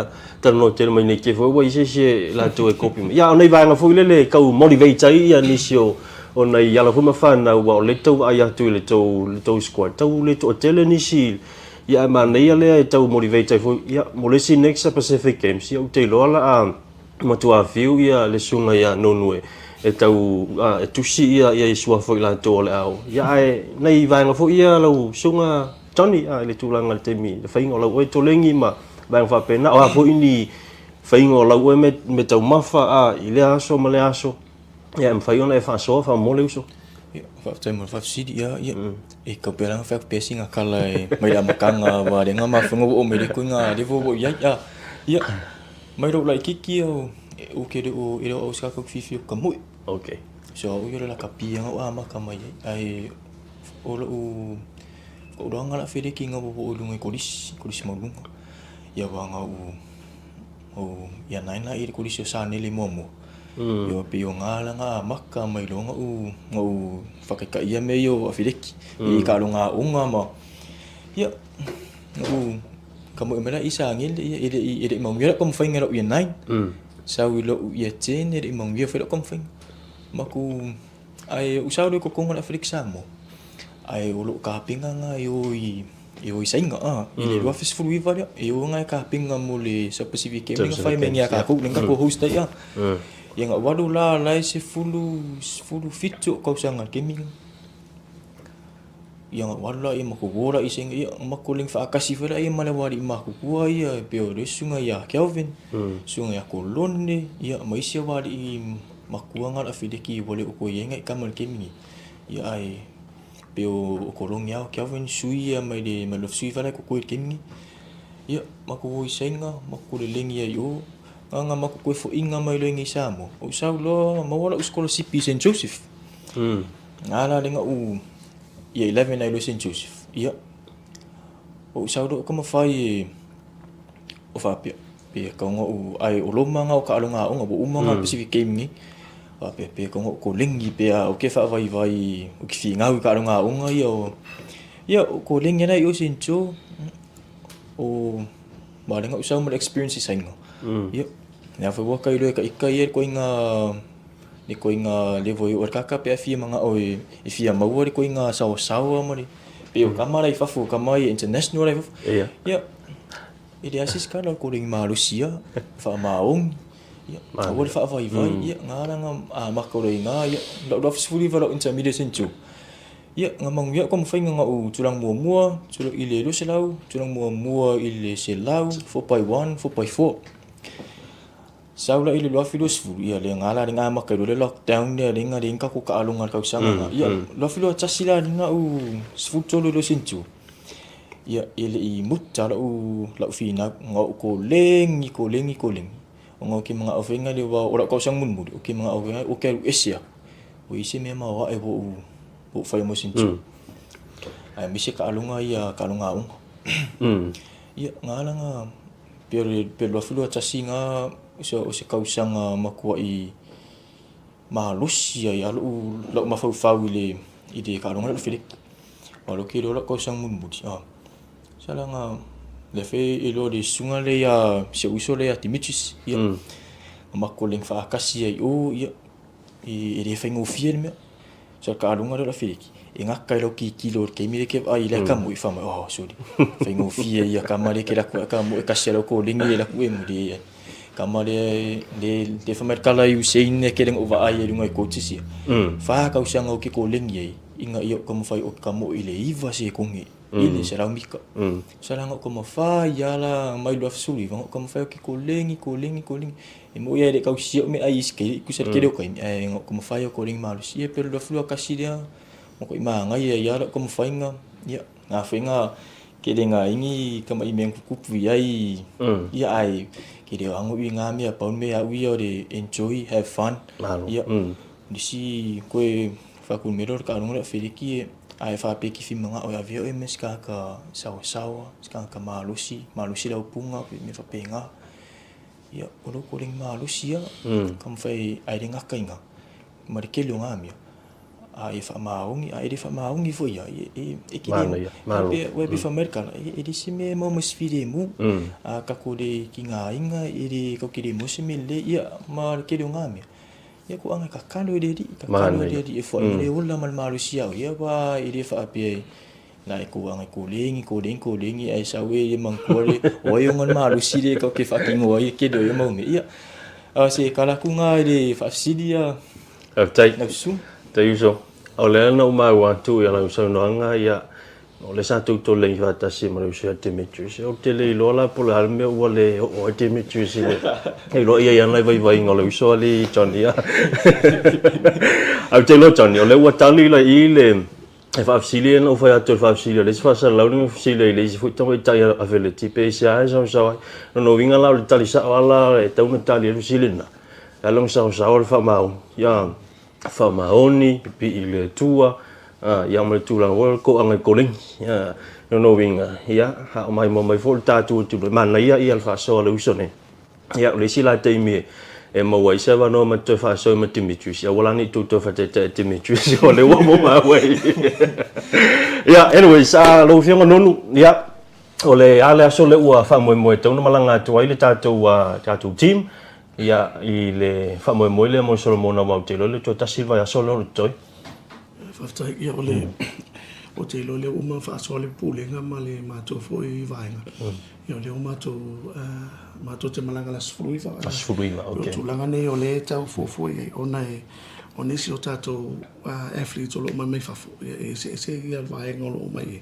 talanoa tele mai nei te i foi ua i ai se isi e latou e kopi mai. Ia, a o nai vaega foi lele e tau motivate ai ia nisi o, o nai alo foi ma fanau aua o lea e tau vaai atu i le tou, le tou squad, tau le toatele nisi Ia ae manaia lea e tau motivate ai foi, ia mo le isi next Pacific Games, ia ou te iloa la a matua fiu ia le susuga ia Nonu e e tau e tusi ia ia suafa o i latou o le a o. Ia ae nai vaega foi ia lau susuga Johnny i le tulaga i le taimi le faiga o lau oe toleni ma vaega faapena. O a foi ni faiga o lau oe me taumafa i lea aso ma lea aso. Ia e mafai ona e faasoa faamolemole uso. Ia, faafetai mo le faafesili. Ia, ia, e kau pea la fai atu pea sina kala e mai le amataga aua lea na mafuga ua oo mai le ituaiga level ua i ai. A, ia, mai lou laitiiti au, ou te le o, e le o au se tagata ou te fiafia ou te kamui. Okay. So au ia o le lakapi lava ua amata mai ai. Ae o lou iloaga la feleki ina ua oo i luga i kolisi, kolisi maualuga. Ia aua na ou O ia naina i le kolisi o Sanele muamua. Ia pei o nga la nga amaka mai loa na u na u whakaikaia mea ia o Afileki. I ka alo nga aoga ma ia na u ka moe mai la i Sanele ia e le i e le i manuia lau taumafaiga i lau year 9. Sau i lou year 10 e le i manuia foi lau taumafaiga. Maku ae ou sau loa i totonu o le Afileki Samoa ae o lou tapena na e o i E o i Saina, a, i le 2019 lea, e o ana e kapena mo le South Pacific Games lea na fai mai nei a tatou, lea na tatou host ai, a. Ia na ou alu la, la e 10, 17 ou tausaga i le taimi lena. Ia na ou alu la ia matou o la i Saina, ia na matou lagi faatasi foi laia ma le alii matutua ia, e pei o le susuga ia Kelvin, susuga ia Kolone, ia ma isi au alii matua na o le afileki ua le o toe i ai nai tama i le taimi nei. Ia ae Pei o Kolone lava o Kelvin sui ia mai le mai le sui fale ko koe taimi nei. Ia matou o i Saina matou lelegi ai i o. Na ona matou toe foiga mai loa i inei i Samoa, ou sau loa maua lau sikolasipi i Saint Joseph. Na la lea na ou year 11 ai loa i Saint Joseph. Ia ou sau loa ou taumafai e o faapea, pe tatau ona ou, ae o loma na o taaloga aoga ua uma na Pacific Game nei. Faapea pe tatau ona ou koleni pe a ou te faavaivai ou te finau i taaloga aoga ia o. Ia, o koleni la i o Sencho, o ma le ngau sau ma le experience i sainga. Ia, nea foi ua kai loe ka ika ia le koinga le koinga level i o kaka pe a fia mangao e e fia maua le koinga saosaoa ma le pe o kama la i fafo kama i international la i fafo. Ia. Ia, e leai se isi kala o koleni malosi ia, faamaoni. Ia, aua le faavaivai, ia, ngā ranga a maka o le ngā, ia, lau 2019 lau intermediate Sencho. Ia, nga manuia ko mafai nga u tulaga muamua, tulaga i le 200, tulaga muamua i le 100, 4x1, 4x4. Sau la i le 2020, ia le nga la le nga maka le lockdown le le nga le nga ko ka alonga le kausaga nga. Ia, 2021 la le nga u 13 le sentu. Ia, e le i muta la u la u finau, nga u ko lengi, ko lengi, ko lengi. O nga o ke mga au whenga le wa o la kausaga mulimuli, o ke mga au whenga, o ke alu ese a. O ise mea ma o ae wo u po o whai mo sin Ai mise ka alunga ia ka alunga aunga. Ia ngā ala ngā pe o pe lua whilua tasi ngā o se o se kausanga makua i malosi ai alo u lau mafaufau i le i le ka alunga lau feleki. Alo ke loa lau kausanga mulimuli. Ah. Sala ngā le fe e loa le sunga le ia se uso le ia Dimitris. Ia. Mako leng whaakasi ai o ia e le whaingofie le mea. So ka alunga lea o le Feleki, e gaka i lau kikilo i le taimi lea e te vaai i lea tama i fai mai, oh sole, faigofie ia tama lea e te alu atu ai tama e tasi a lau koleni e alu atu e muli ai. Tama lea lea fai mai le tala i Usain lea tele na ou vaai ai i luga i coaches ia. Fa tausaga ou te koleni ai, ina ia ou taumafai ou te tamoe i le 9 sekone i le 100 mita. Sa la na ou taumafai lava la mai 2019 na ou taumafai ou te koleni, koleni, koleni. E moʻi ai le tausia o meaai i isi taimi, tusa i le tele o taimi, ae na ou taumafai au koleni malosi ia pei o le 21 lea, matuai manaia ai lava lau taumafaiga, ia, na foi na tele na ai ni tamai mea na tutupu i ai, ia ae tele o ago i na mea pau le mea au ia o le enjoy, have fun, ia, le isi koe faakulumelo o le taaloga lea o Feliki, ae faapea e te fia manao e ave oe ma se tagata saoasaoa, se tagata malosi, malosi lau puna, mea faapena. Ia, o lou koleni malosi ia, ka mafai ai le gataina ma le tele o ngā mea. A e whaamaoni, a e le whaamaoni foi ia, e, e, e ki le, pe, ue pe whamai le kala, e, e le se mea mau ma se filemu, a kako le ki ngā inga, e le kau ki le mo se mea le, ia, ma le tele o ngā mea. Ia, ko anga kakalo e le ri, kakalo e le ri, e fua i le ola ma le malosi au, ia, wa, e le whaapea e, Na e kouanga e kolengi, kolengi, kolengi, ae sau e le mangkua le, o ai o ngana malosi le kau ke whaakingo ai e kele o ia mau mea. Ia, a se kala aku ngā i le whaafisili a Faafetai. lau susuga. Tai uso. O lea na ou maua atu i lau saunoaga, ia, o lea sa tou tolei faatasi ma le uso ia Demetrius. Ou te le iloa la po o le a le mea ua le oo ai Demetrius i le iloa ia i ana vaivaiga o le uso alii Johnny. Ae ou te iloa Johnny, o lea ua tali la i le E faafesili ana ou fai atu i le faafesili a le isi faasalalau na fesili ai i le isi foi tamaitai a Feleti pe aisea e saosaoa ai. Lona uiga la o le tali sao lava la e tatau ona tali ai le fesili lena, e ala ona saosaoa le faamaoni, ia faamaoni, pipii i le Atua, ia ma le tulaga foi o le toaga i Koleni. Lona uiga, ia, a o maimoa mai foi le tatou atunuu, e manaia le faasoa a le uso nei. Ia, o le isi la taimi e maua ai se avanoa ma te toe faasoa ma Dimitrios, ia aua la ne i tou toe faataitai ia Dimitrios, o lea ua maua au ai. Ia, anyways, lau Afioga Nonu, ia, o le a le aso lea ua faamoemoe e tatau ona malaga atu ai le tatou, tatou team, ia, i le faamoemoe lea mo Solomona aua ou te iloa le toe tasi le vaiaso lea o le totoe. Faafetai. Ia, o le, ou te iloa o lea ua uma ona faasoa le Pulega ma le matou foi vaega. Ia, o lea ua matou, matou te malaga i le aso 19. Aso 19, okay. O tulaga nei o lea e tau fuafua i ai, ona e, o nisi o tatou athletes o lo o omai mai fafo, ia e eseese ia vaega o lo o omai ai.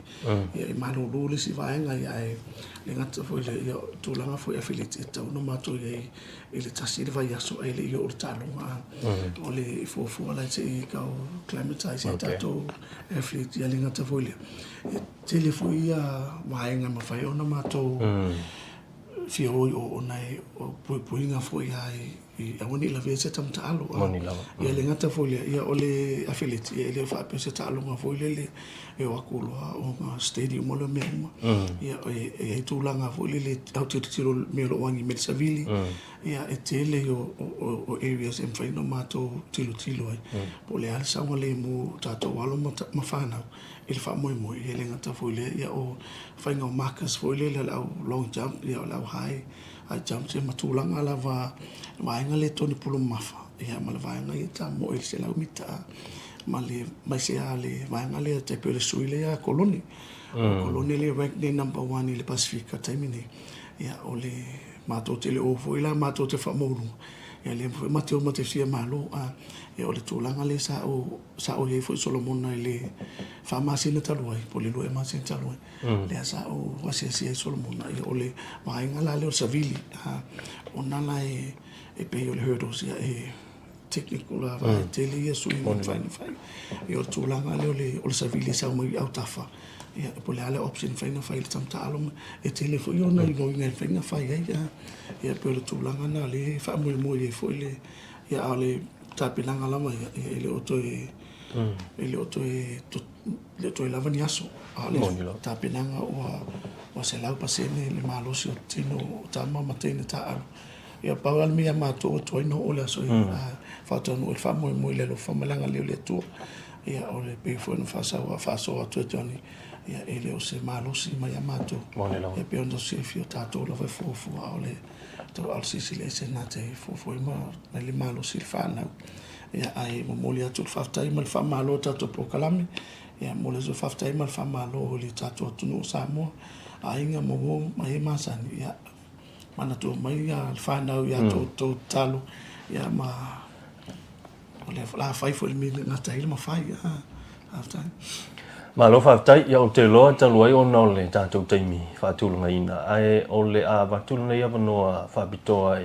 Ia e malulu le isi vaega, ia ae le gata foi i lea, ia o tulaga foi athletes e tatau ona matou i ai i le tasi le vaiaso ae le i oo i le taaloga. O le fuafua la se i tau acclimatize ai tatou athletes, ia le gata foi i lea, e tele foi ia vaega e mafai ona matou fia o i o ona o puipuiga foi lava i. i aua ne i lavea se tama taalo. Moni lava. Ia le gata foi lea, ia o le afeleti, ia e le faapea se taaloga foi lele e o atu loa o ga stadium o le mea uma. Ia e i ai tulaga foi lele au tilotilo i le mea o lo o agi mai le savili, ia e tele o areas e mafai ona matou tilotilo ai, po o le a le saogalemu o tatou alo ma fanau i le faamoemoe. Ia e le gata foi i lea, ia o faiga o markers foi lele o le au long jump, ia o le au high jump, ia ma tulaga lava i vaega lea e toni pulu mamafa, ia ma le vaega ia e tamoe i le 100 mita ma le aemaise lava le vaega lea e tai pei o le sui lea ia Kolone. O Kolone lea e rank nei number one i le Pasefika i le taimi nei. Ia o le matou te le o foi la matou te faamaualuga, ia lea foi matou te o ma te fia malo. A, ia o le tulaga lea sa ou sa ou i ai foi Solomona i le fa masina talu ai po o le 2 ea masina talu ai, lea sa ou asiasi ai Solomona, ia o le vaega la lea o le savili, a, ona la e e pei o le hurdles, ia e technical lava, e tele ia suiga e mafai ona fai. Ia o le tulaga lea o le o le savili e sau mai autafa, ia po o le a le option e mafai ona fai i le tama taalo ma e tele foi ona iloiga e mafai ona fai ai. Ia pei o le tulaga lena o lea e faamoemoe i ai foi le, ia a o le tapenaga lava ia, e le o toe, e le o toe, le o toe lava ni aso. A o le tapenaga ua 100% le malosi o tino o tama ma teine taaalo. Ia pau lava le mea ia matou ua tuai ona oo le aso ia faataunuu ai le faamoemoe i le alofa ma le agalelei o le Atua. Ia o le pei foi ona faasau faasoa atu e Johnny, ia e le o se malosi mai ia matou. Ia pei ona silafia o tatou lava e fuafua a o le a o le silasila ese na te fuafua ai ma aumai le malosi i le fanau. Ia ae momoli atu le faafetai ma le faamalo i le tatou polokalame. Ia momoli atu le faafetai ma le faamalo i le tatou atunuu o Samoa, aiga ma uo ma e masani. Ia manatua mai le fanau ia outou tatalo ia ma o le a fai foi le mea e gata ai le mafai. Faafetai. Malo faafetai. Ia ou te iloa talu ai ona o le tatou taimi faatulagaina, ae o le a avatu lenei avanoa faapitoa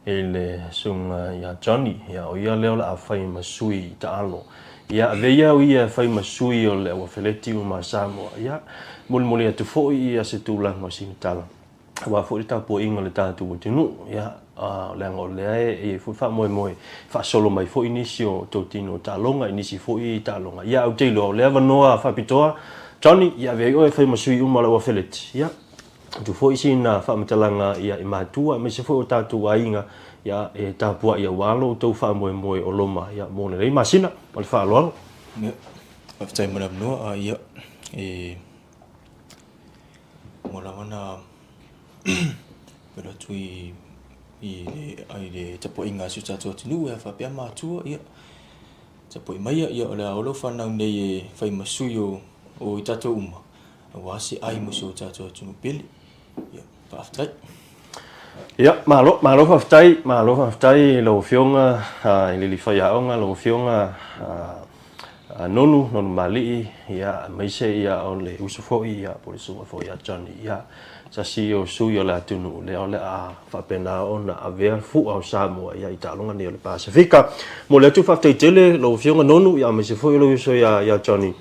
i le susuga ia Johnny, ia o ia lea o le a fai ma sui taalo. Ia avea ia au ia e fai ma sui o le auafeleti uma a Samoa. Ia molimoli atu foi ia se tulaga o sina tala. aua foi le tapuaiga a le tatou atunuu, ia, leaga o lea e i ai foi faamoemoe e faasolo mai foi nisi o totino taaloga i nisi foi taaloga. Ia, ae ou te iloa o lea avanoa faapitoa, Johnny, ia avea ai oe e fai ma sui uma o le auafeleti, ia, atu foi sina faamatalaga ia i matua aemaise foi o tatou aiga, ia, e tapuai aua lo outou faamoemoe o loma, ia, mo lenei masina. Ma le faaaloalo. Ia, faafetai mo le avanoa. Ia, e Ua lava na alu atu i le tapuaiga a si o tatou atunuu e faapea matua, ia, tapuai maia, ia, o le a o lau fanau nei e fai ma sui o i tatou uma, aua se ai mo si o tatou atunuu pele. Ia, faafetai. Ia, malo, malo faafetai, malo faafetai i lau Afioga i le alii faiaoga, lau Afioga Nonu, Nonu Malii, ia, aemaise ia o le uso foi ia po o le susuga foi ia Johnny, ia, tasi o sui o le atunuu lea o le a faapena ona avea fua o Samoa ia i taaloga nei o le Pasefika. Momoli atu le faafetai tele lau Afioga Nonu, ia aemaise foi o lou uso ia, ia Johnny,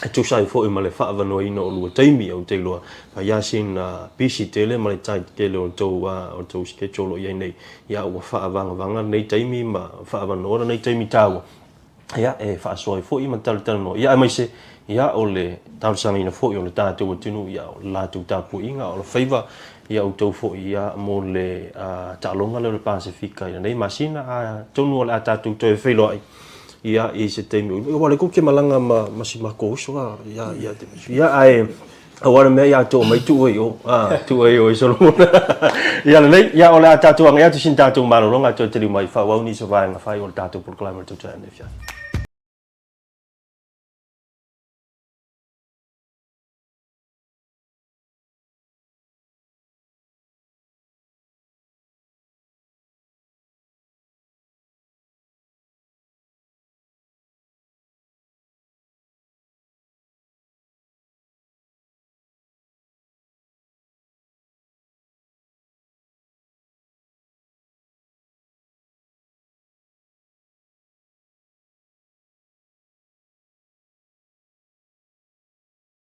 e tusa ai foi ma le faaavanoaina o lua taimi, ou te iloa fai lava sina busy tele ma le tight tele o tou, o tou schedule o lo o i ai nei, ia ua faavagavaga lenei taimi ma faaavanoa lenei taimi taua ia, e faasoa ai foi ma talatalanoa, ia, aemaise, ia, o le talosagaina foi o le tatou atunuu, ia, o le latou tapuaiga, o le faiva, ia outou foi, ia, mo le taaloga lea o le Pasefika i lenei masina, atonu o le a tatou toe feiloai, ia, i se taimi o i luma. Aua o lea tou te malaga ma, ma si matou uso a, ia, ia, ia, ae, Aua le mea ia to mai tuu ai o, a, tuu ai o i Solomona. Ia lelei, ia o le a tatou agai atu sina tatou malologa toe taliu mai faaauau nisi o vaega fai o le tatou polokalame o le tausaga nei afiafi.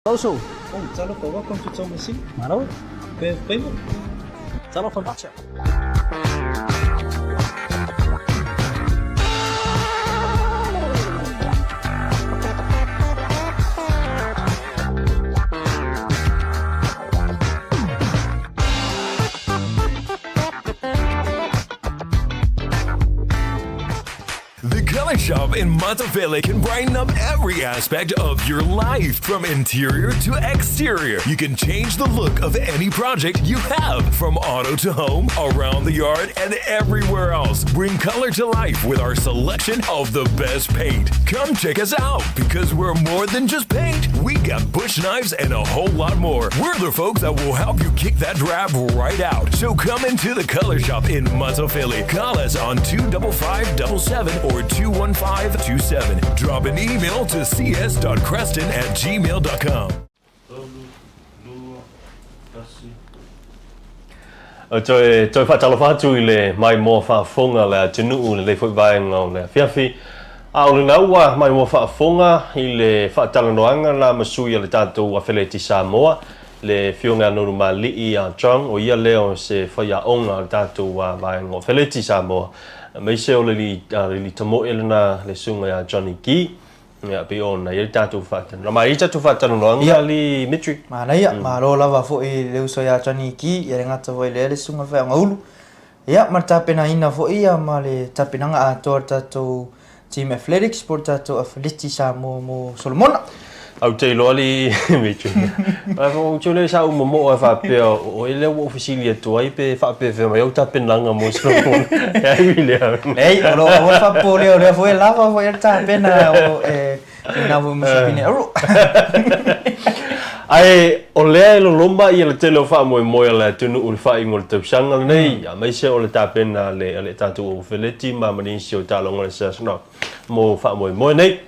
Uso. Oh, talofa, welcome to Tomasina. Malo. Pe faiva. Talofa macha. Shop in Matafele can brighten up every aspect of your life, from interior to exterior. You can change the look of any project you have, from auto to home, around the yard, and everywhere else. Bring color to life with our selection of the best paint. Come check us out because we're more than just paint. We got bush knives and a whole lot more. We're the folks that will help you kick that drab right out. So come into the Color Shop in Matafele. Call us on 25577 or 21527. Drop an email to cs.creston at gmail.com. Toe, toe faatalofa atu i le maimoa faafofoga a le atunuu i lenei foi vaega o le afiafi. A o lena ua maimoa faafofoga i le faatalanoaga la ma sui a le tatou Afeleti Samoa, le Afioga ia Nonumalii ia Chong, o ia lea o se faiaoga o le tatou vaega o Afeleti Samoa, aemaise o le alii tamoe lena le Susuga ia Johnny Gee. Ia, pei ona i ai le tatou faatalanoaga. Ma e i ai tatou faatalanoaga Ia. alii Mitri? Manaia, malo lava foi i le uso ia Johnny Gee, ia le gata foi lea le Susuga i le Faiaogaulu. Ia, ma le tapenaina foi ia ma le tapenaga atoa o le tatou Team Athletics po o le tatou Afeleti Samoa mo Solomona. Ou te iloa alii Mitri. Ou te iloa sa ou momoo e faapea o oe lea ua ou fesili atu ai pe faapefea mai au tapenaga mo Solomona. E ai William. Leai, o lo o aua le faapopolea o lea foi e lava foi le tapena o e Ina foi ma Sipine Aro. Ae o lea e loloma ia le tele o faamoemoe a le atunuu i le faaiuga o le tausaga lenei, aemaise o le tapena a le a le tatou Ofeleti ma ma nisi o taaloga o le Sasnok mo faamoemoe nei.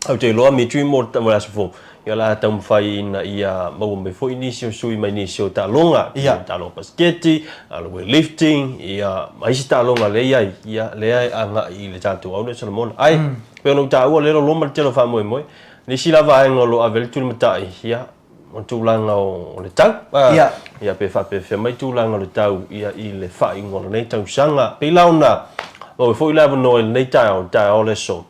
Ou te iloa Mitri mo le aso fou, ia o le a taumafai ina ia maua mai foi nisi o sui mai nisi o taaloga, Ia. taaloga pasiketi, le weightlifting, ia ma isi taaloga lea e i ai, ia lea e agai i le tatou Aule Solomona. Ae pei ona ou taua lea e loloma le tele o faamoemoe. Le isi la vaega o lo o ave ai le tulimatai, ia, o le tulaga o le tau. Ia. Ia pe faapefea mai tulaga o le tau ia i le faaiuga o lenei tausaga. Pei la ona maua foi le avanoa i lenei taeao, le taeao o le aso,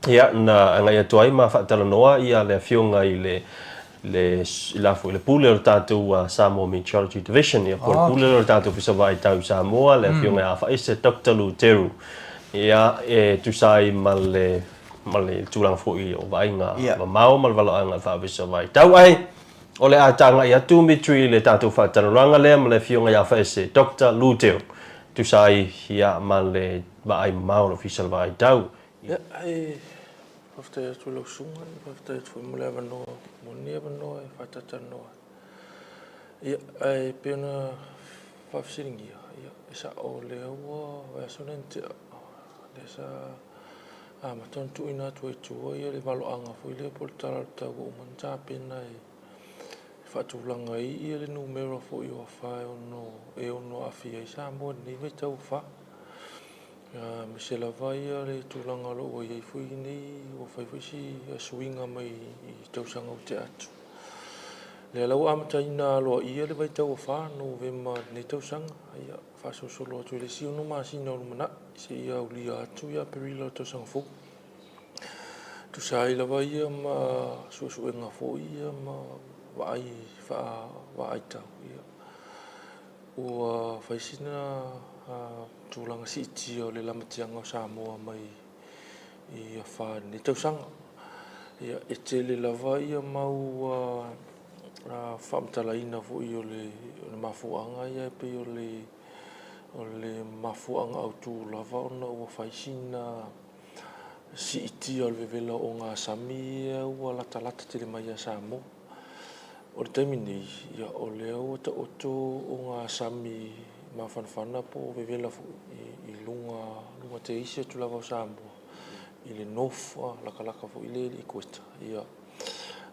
ia na agai atu ai ma faatalanoa ia le afioga i le le la foi le pule o le tatou Samoa Meteorology Division, ia po o le pule o le tatou Ofisa Vaai Tau i Samoa, le afioga ia Afaese Doctor Luteru. Ia e tusa ai ma le ma le tulaga foi o vaaiga mamao ma le valaauga faa-Ofisa Vaai Tau. Ae o le a tagai atu Mitri i le tatou faatalanoaga lea ma le afioga ia Afaese Doctor Luteru, tusa ai ia ma le vaai mamao o le Ofisa o le Vaai Tau. Ia, e faafetai atu i lau susuga, faafetai atu foi mo le avanoa, mo lenei avanoa e faatatalanoa ai. Ia, ae pei ona faafesiligia, ia, e sao o lea ua vaiaso lea na tea, lea sa amata ona tuuina atu ai i tua ia le valoaga foi lea po o le tala o le tau ua uma ona tapena e faatulaga ai ia le numera foi o afa e ono e ono aafia ai Samoa i lenei vaitau afa. Aemaise lava ia le tulaga o lo o ua i ai foi nei, ua fai foi si suiga mai i tausaga ua tea atu. Lea la ua amataina aloaia le vaitau afa Novema i lenei tausaga, ia faasolosolo atu i le isi 6 masina o lumanai seia aulia atu ia Aperila o le tausaga fou. Tusa ai lava ia ma suesuega foi ia ma vaai faavaai tau, ia ua fai sina tulaga siitia o le lamatiaga o Samoa mai i afa i lenei tausaga. Ia, e tele lava ia mau faamatalaina foi o le mafuaaga ia e pei o le o le mafuaaga autu lava ona ua fai sina siitia o le vevela o ogasami ia ua latalata tele mai ia Samoa. O le taimi nei, ia, o lea ua taoto ogasami mafanafana po o vevela foi i luga, luga teisi atu lava o Samoa i le north, lakalaka foi lea i le equator. Ia,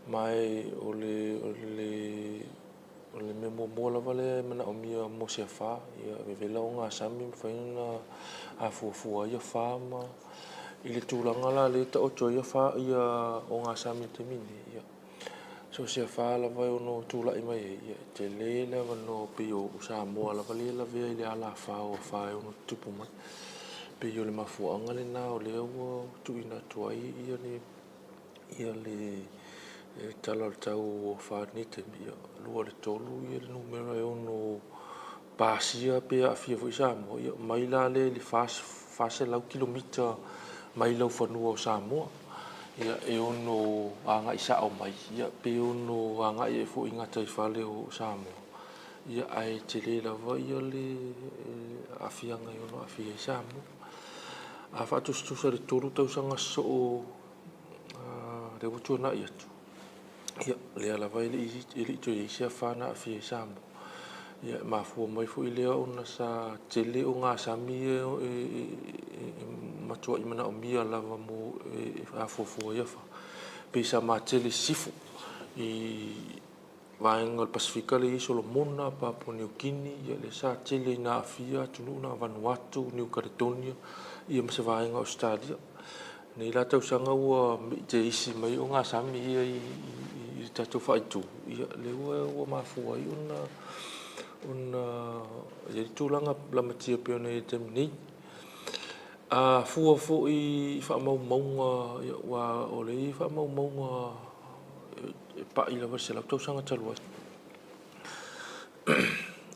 ma e o le, o le, o le mea muamua lava lea e manaomia mo se afa, ia vevela ogasami e mafai ona afuafua ai afa ma i le tulaga la lea e taoto ai afa, ia ogasami i le taimi nei, ia, So o se afa lava e ono tulai mai ai, ia, e tele le avanoa pei o Samoa lava lea e lavea i le ala afa o afa e ono tutupu mai. Pei o le mafuaaga lena o lea ua tuuina atu ai ia le ia le tala o le tau o afa i lenei taimi, ia, 2 i le 3 ia le numera e ono pasia pe aafia foi Samoa, ia, mai la lea i le 400 kilomita mai laufanua o Samoa, ia, e ono agai sao mai, ia, pe ono agai ai foi i gataifale o Samoa, ia, ae tele lava ia le aafiaga e ono aafia ai Samoa. A faatusatusa i le 3 tausaga sosoo lea ua tuanai atu, Ia, lea lava e le i toe i ai se afa na aafia ai Samoa. Ia, e mafua mai foi lea ona sa tele ogasami ia e matuai manaomia lava mo e afuafua ai afa. Pei sa matele i sisifo i vaega o le Pasefika lea e i ai Solomona, Papua Niu Kini, ia lea sa tele ina aafia atunuu na, Vanuatu, Niu Kaletonia, ia ma se vaega o Ausetalia. Nei la tausaga ua teisi mai ogasami ia i le tatou faaitu, ia lea ua mafua ai ona ona i ai le tulaga lamatia pei ona i ai i le taimi nei. A fua foi i faamaumauga, aua o lea e i ai faamaumauga e pai lava i le 100 tausaga talu ai.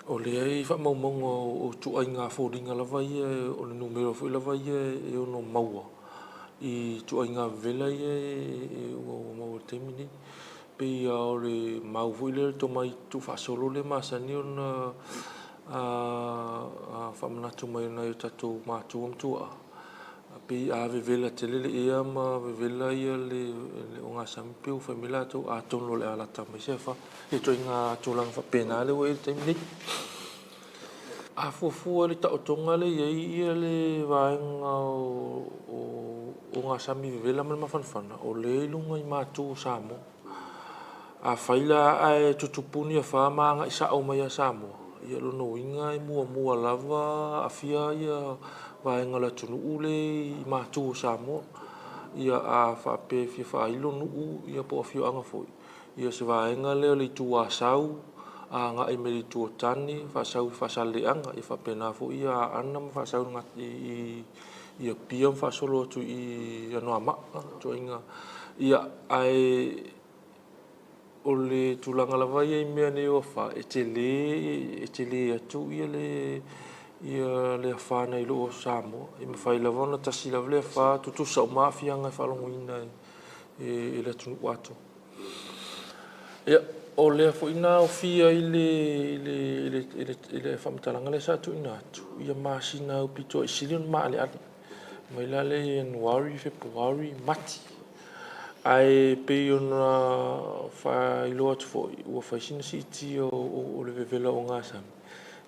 O lea e i ai faamaumauga o ituaiga foliga lava ia, o le numera foi lava ia e ono maua i ituaiga vevela ia ua maua i le taimi lenei. E pei lava o le mau foi lea, le tomai tuufaasolo lea e masani ona faamanatu mai e nai o tatou matua ma tuaa, pei a vevela tele le ea ma vevela le ogasami, pei ua fai mai latou, atonu o le a lata mai se afa. He ituaiga tulaga faapena lea ua i ai i le taimi nei. A fuafua i le taotoga lea e i ai le vaega o ogasami vevela ma le mafanafana, o lea e i luga i matu o Samoa. Afai la ae tutupu ni afa ma agai sao mai ia Samoa, ia o lona uiga e muamua lava aafia ia vaega o le atunuu lea i matu o Samoa. Ia a faapea e fia faailo nuu ia po o afioaga foi, Ia o se vaega lea o le itu Asau agai mai le itu o Tane, faasau i Faasaleleaga, ia faapena foi ia Aana ma faasau i Apia ma faasolo atu i Anoamaa, ituaiga. Ia, ae o le tulaga lava ia i mea nei o afa, e tele, e tele atu ia le ia le afa nai lo Samoa. E mafai lava ona tasi lava le afa, tutusa uma aafiaga e faalogoina e le atunuu atoa. Ia, o lea foi na aofia i le, i le, i le, i le, i le faamatalaga lea sa tuuina atu, ia masina aupito ai sili ona maaleale, mai la lea Ianuari, Fepuari, Mati. Ae pei ona faailoa atu foi, ua fai sina siitia o le vevela ogasami,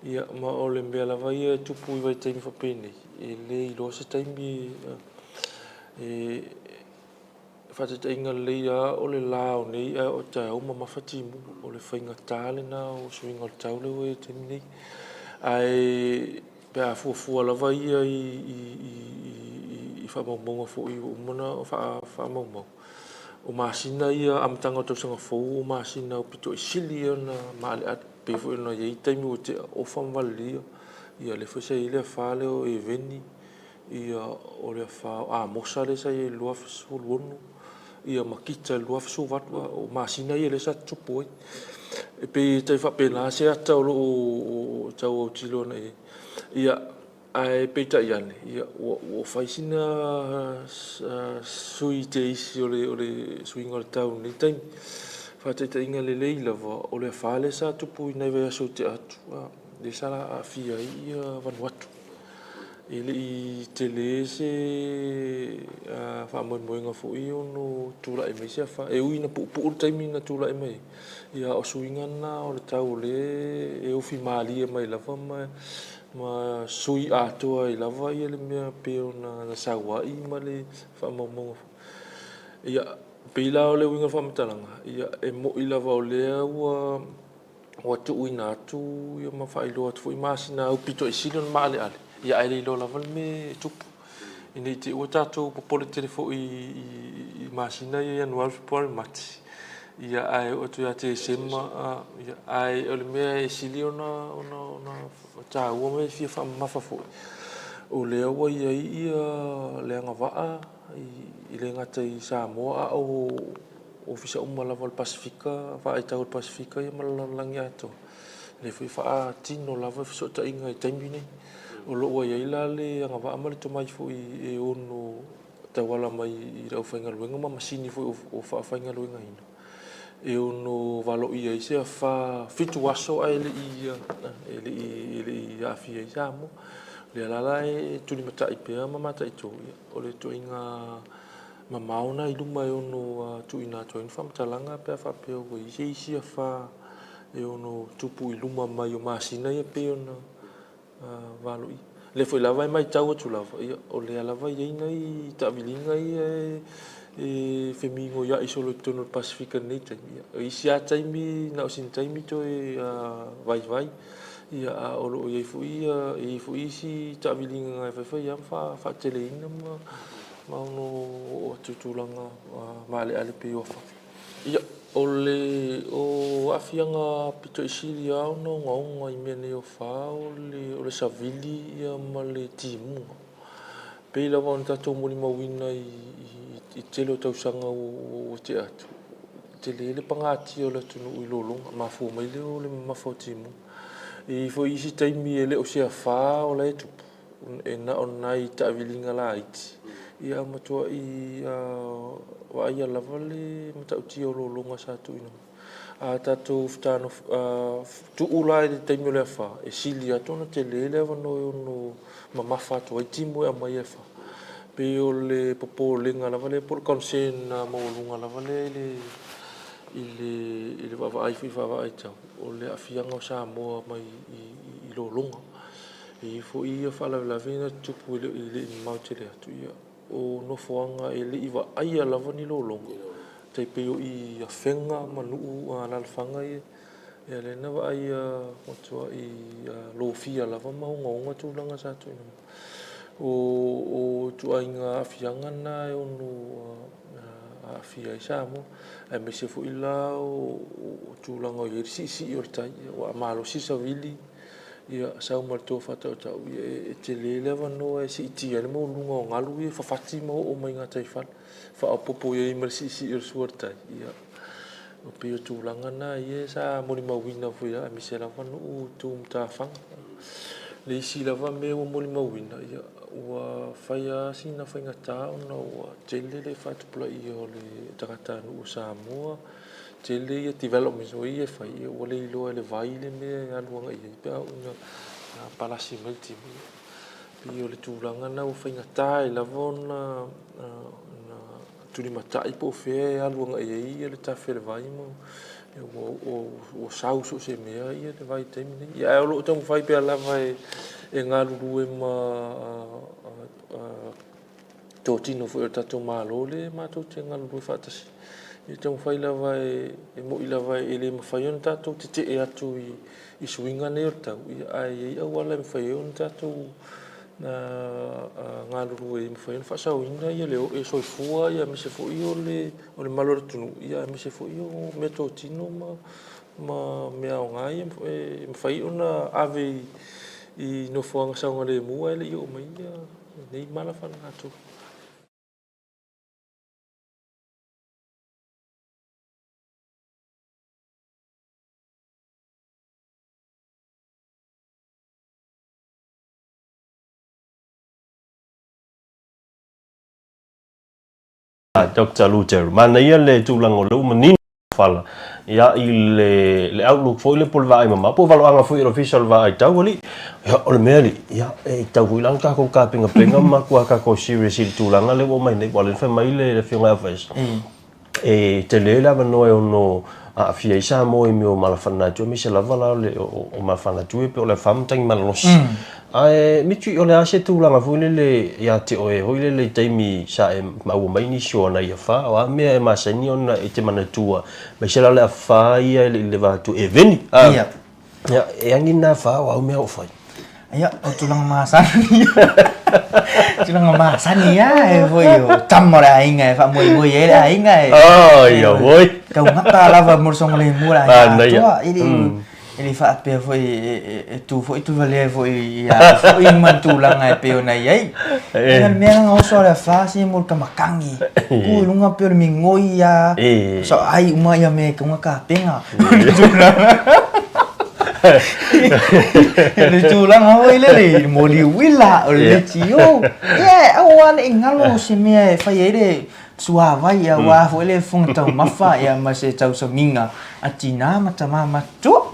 ia, ma o le mea lava ia e tupu i vaitaimi faapenei, e le iloa se taimi e Faataitaiga lelei lava o le la o nei ae o taeao mamafa timuga. O le faigata lena o suiga o le tau lea ua i ai i le taimi nei. Ae pe a fuafua lava ia i faamaumauga foi ua uma ona faamaumau, o masina ia amataga o tausaga fou o masina aupito i sili ia ona maaleale. E pei foi ona i ai taimi ua tea Ofa ma Valelia, ia lea foi sa i ai le afa lea o Eveni, Ia, o le afa o Amosa lea sa i ai i le 2016, ia ma Kita i le 2018, o masina ia lea sa tutupu ai. E pei e tai faapena se ata o lo o tau autilo agai i ai. Ia, ae peitai ane, ia, ua fai sina sui teisi o le suiga o le tau i lenei taimi. Faataitaiga lelei lava, o le afa lea sa tupu i nai vaiaso ua tea atu, lea sa aafia ai Vanuatu. E le i tele se faamoemoega foi e ono tulai mai se afa. E ui ina puupuu le taimi na tulai mai ai, ia a o suiga na o le tau o lea e ofi malie mai lava ma sui atoa ai lava le mea pei ona sau ai ma le faamaumauga foi. Ia, e pei la o le uiga o le faamatalaga, ia e moni lava o lea ua ua tuuina atu ma faailoa atu foi masina aupito i sili ona maaleale, ia ae le iloa lava le mea e tupu. Ina ne i te i ua tatou popole tele foi i masina ia Ianuari, Fepuari, Mati, ia ae oo atu ia Tesema, ae o le mea e sili ona taua ma e fia faamamafa foi, o lea ua i ai le agavaa e le gata i Samoa a o Ofisa uma lava o le Pasefika, vaai tau o le Pasefika ia ma le lalolagi atoa, lea foi e faatino lava fesootaiga i taimi nei. O lo o ua i ai la le agavaa ma le tomai foi e ono tauala mai i le aufaigaluega ma masini foi o faafaigaluegaina e ono valoia ai se afa fitu aso ae le i e le i e le i aafia ai Samoa. O lea la la e tulimatai pea ma mataitu, ia, o le ituaiga mamao na i luma e ono tuuina atu ai ni faamatalaga pe a faapea ua i ai se isi afa e ono tupu i luma mai o masina ia pei ona valoia. O lea foi lava e matau atu lava, ia, o lea lava e i ai nai taaviliga ia e femigoiai solo i totonu o le Pasefika i lenei taimi. Ia, o isi lava taimi, na o sina taimi toe vaivai, ia, a o lo o i ai foi, e i ai foi isi taaviliga e faifai lava ma faateleina ma ono oo atu i tulaga maaleale pei o afa. Ia, o le o aafiaga pito i sili lava ona ogaoga i mea nei o afa o le o le savili ia ma le timuga. Pei lava ona tatou molimauina i i tele o tausaga ua tea atu, tele le pagatia o le atunuu i lologa, mafua mai lea o le mamafa o timuga. E i ai foi isi taimi e le o se afa o la e tupu, e na o nai taaviliga laiti, ia a matuai vaaia lava le matautia o lologa sa tuuina mai. A tatou tuu la i le taimi o le afa, e sili atu ona tele le avanoa e ono mamafa atu ai timu e aumai e afa. E pei o le popolega lava lea po o le concern maualuga lava lea i le vaavaai foi i vaavaaitau, o le aafiaga o Samoa mai i lologa. E i ai foi ia faalavelave na tutupu e le i mamao tele atu, ia, o nofoaga e le i vaaia lava ni lologa, tai pei o i Afega ma nuu alaalafaga ia, ia lea na vaaia matuai lofia lava ma ogaoga tulaga sa tuuina mai. O ituaiga aafiaga na e ono aafia ai Samoa, aemaise foi la o tulaga o i ai le siisii o le tai, ua malosi le savili, Ia, sau ma le tofa tautau, ia e tele le avanoa e siitia ai le maualuga o galu ia e fafati ma oo mai i gataifale, faaopoopo i ai ma le siisii o le sua o le tai. Ia, e pei o tulaga na ia sa molimauina foi aemaise lava nuu tu matafaga. Le isi lava mea ua molimauina, ia, ua fai lava sina faigata ona ua tele le faatupulaia o le tagatanuu o Samoa, tele ia developments foi ia e fai, ia ua le iloa e le vai le mea e alu agai i ai pe a oo ina palasi mai le timu. E pei o le tulaga lena ua faigata ai lava ona tulimatai po o fea e alu agai i ai le tafe o le vai ma ua sau so o se mea le vai i le taimi lenei. Ae o lo o taumafai pea lava e galulue ma totino foi o le tatou Malo lea matou te galulue faatasi. E taumafai lava e moni lava e le mafai ona tatou tetee atu i suiga nei o le tau, ae i ai auala e mafai ai ona tatou galulue e mafai ona faasaoina le soifua aemaise foi o le mamalu o le atunuu, aemaise foi o meatotino ma mea aoga ia e mafai ona ave i nofoaga saogalemu ae le i oo mai nei mala faalenatura. Doctor Luteru. Manaia le tulaga o lea ua manino fala ia i le le outlook foi le po o le vaai mamao po o valoaga foi o le ofisa o le vaai tau alii. Ia o le mea alii, ia e tatau foi la ona tatou tapenapena ma matua tatou serious i le tulaga lea ua oo mai nei aua o lea na fai mai le afioga ia Faisa e tele le avanoa e ono aafia ai Samoa i mea o mala faalenatura aemaise lava la o mala faalenatura e pei o le afa ma tagi malolosi. Ae Mitri, o le a se tulaga foi lele ia te oe foi lele i taimi sa e maua mai nisi o nai afa, o a mea e masani ona e te manatua, aemaise la le afa ia e le i leva atu e veni. A, Ia. ia, e agi nā afa o au mea o fai. Ia, o tulaga masani. Tulaga masani lava e foi o tama o le aiga e faamoemoe i ai le aiga e. Oh, ia foi. Taugata lava mo le saogalemu o le aiga atoa. E le E le faapea foi e tu foi tuvalea foi ia foi ma le tulaga e pei ona i ai. E na le mea na oso le afa se mo le kamakangi. Ku i luga pei o le migoi ia. Sa ai uma ia me ka unga kapenga. Le tulaga foi lele i le moli uila, o le leitio. Ia, aua ne i galo se mea e fai ai le suavai aua foi le fofoga taumafa ia ma se tausamiga a tina ma tama matutua.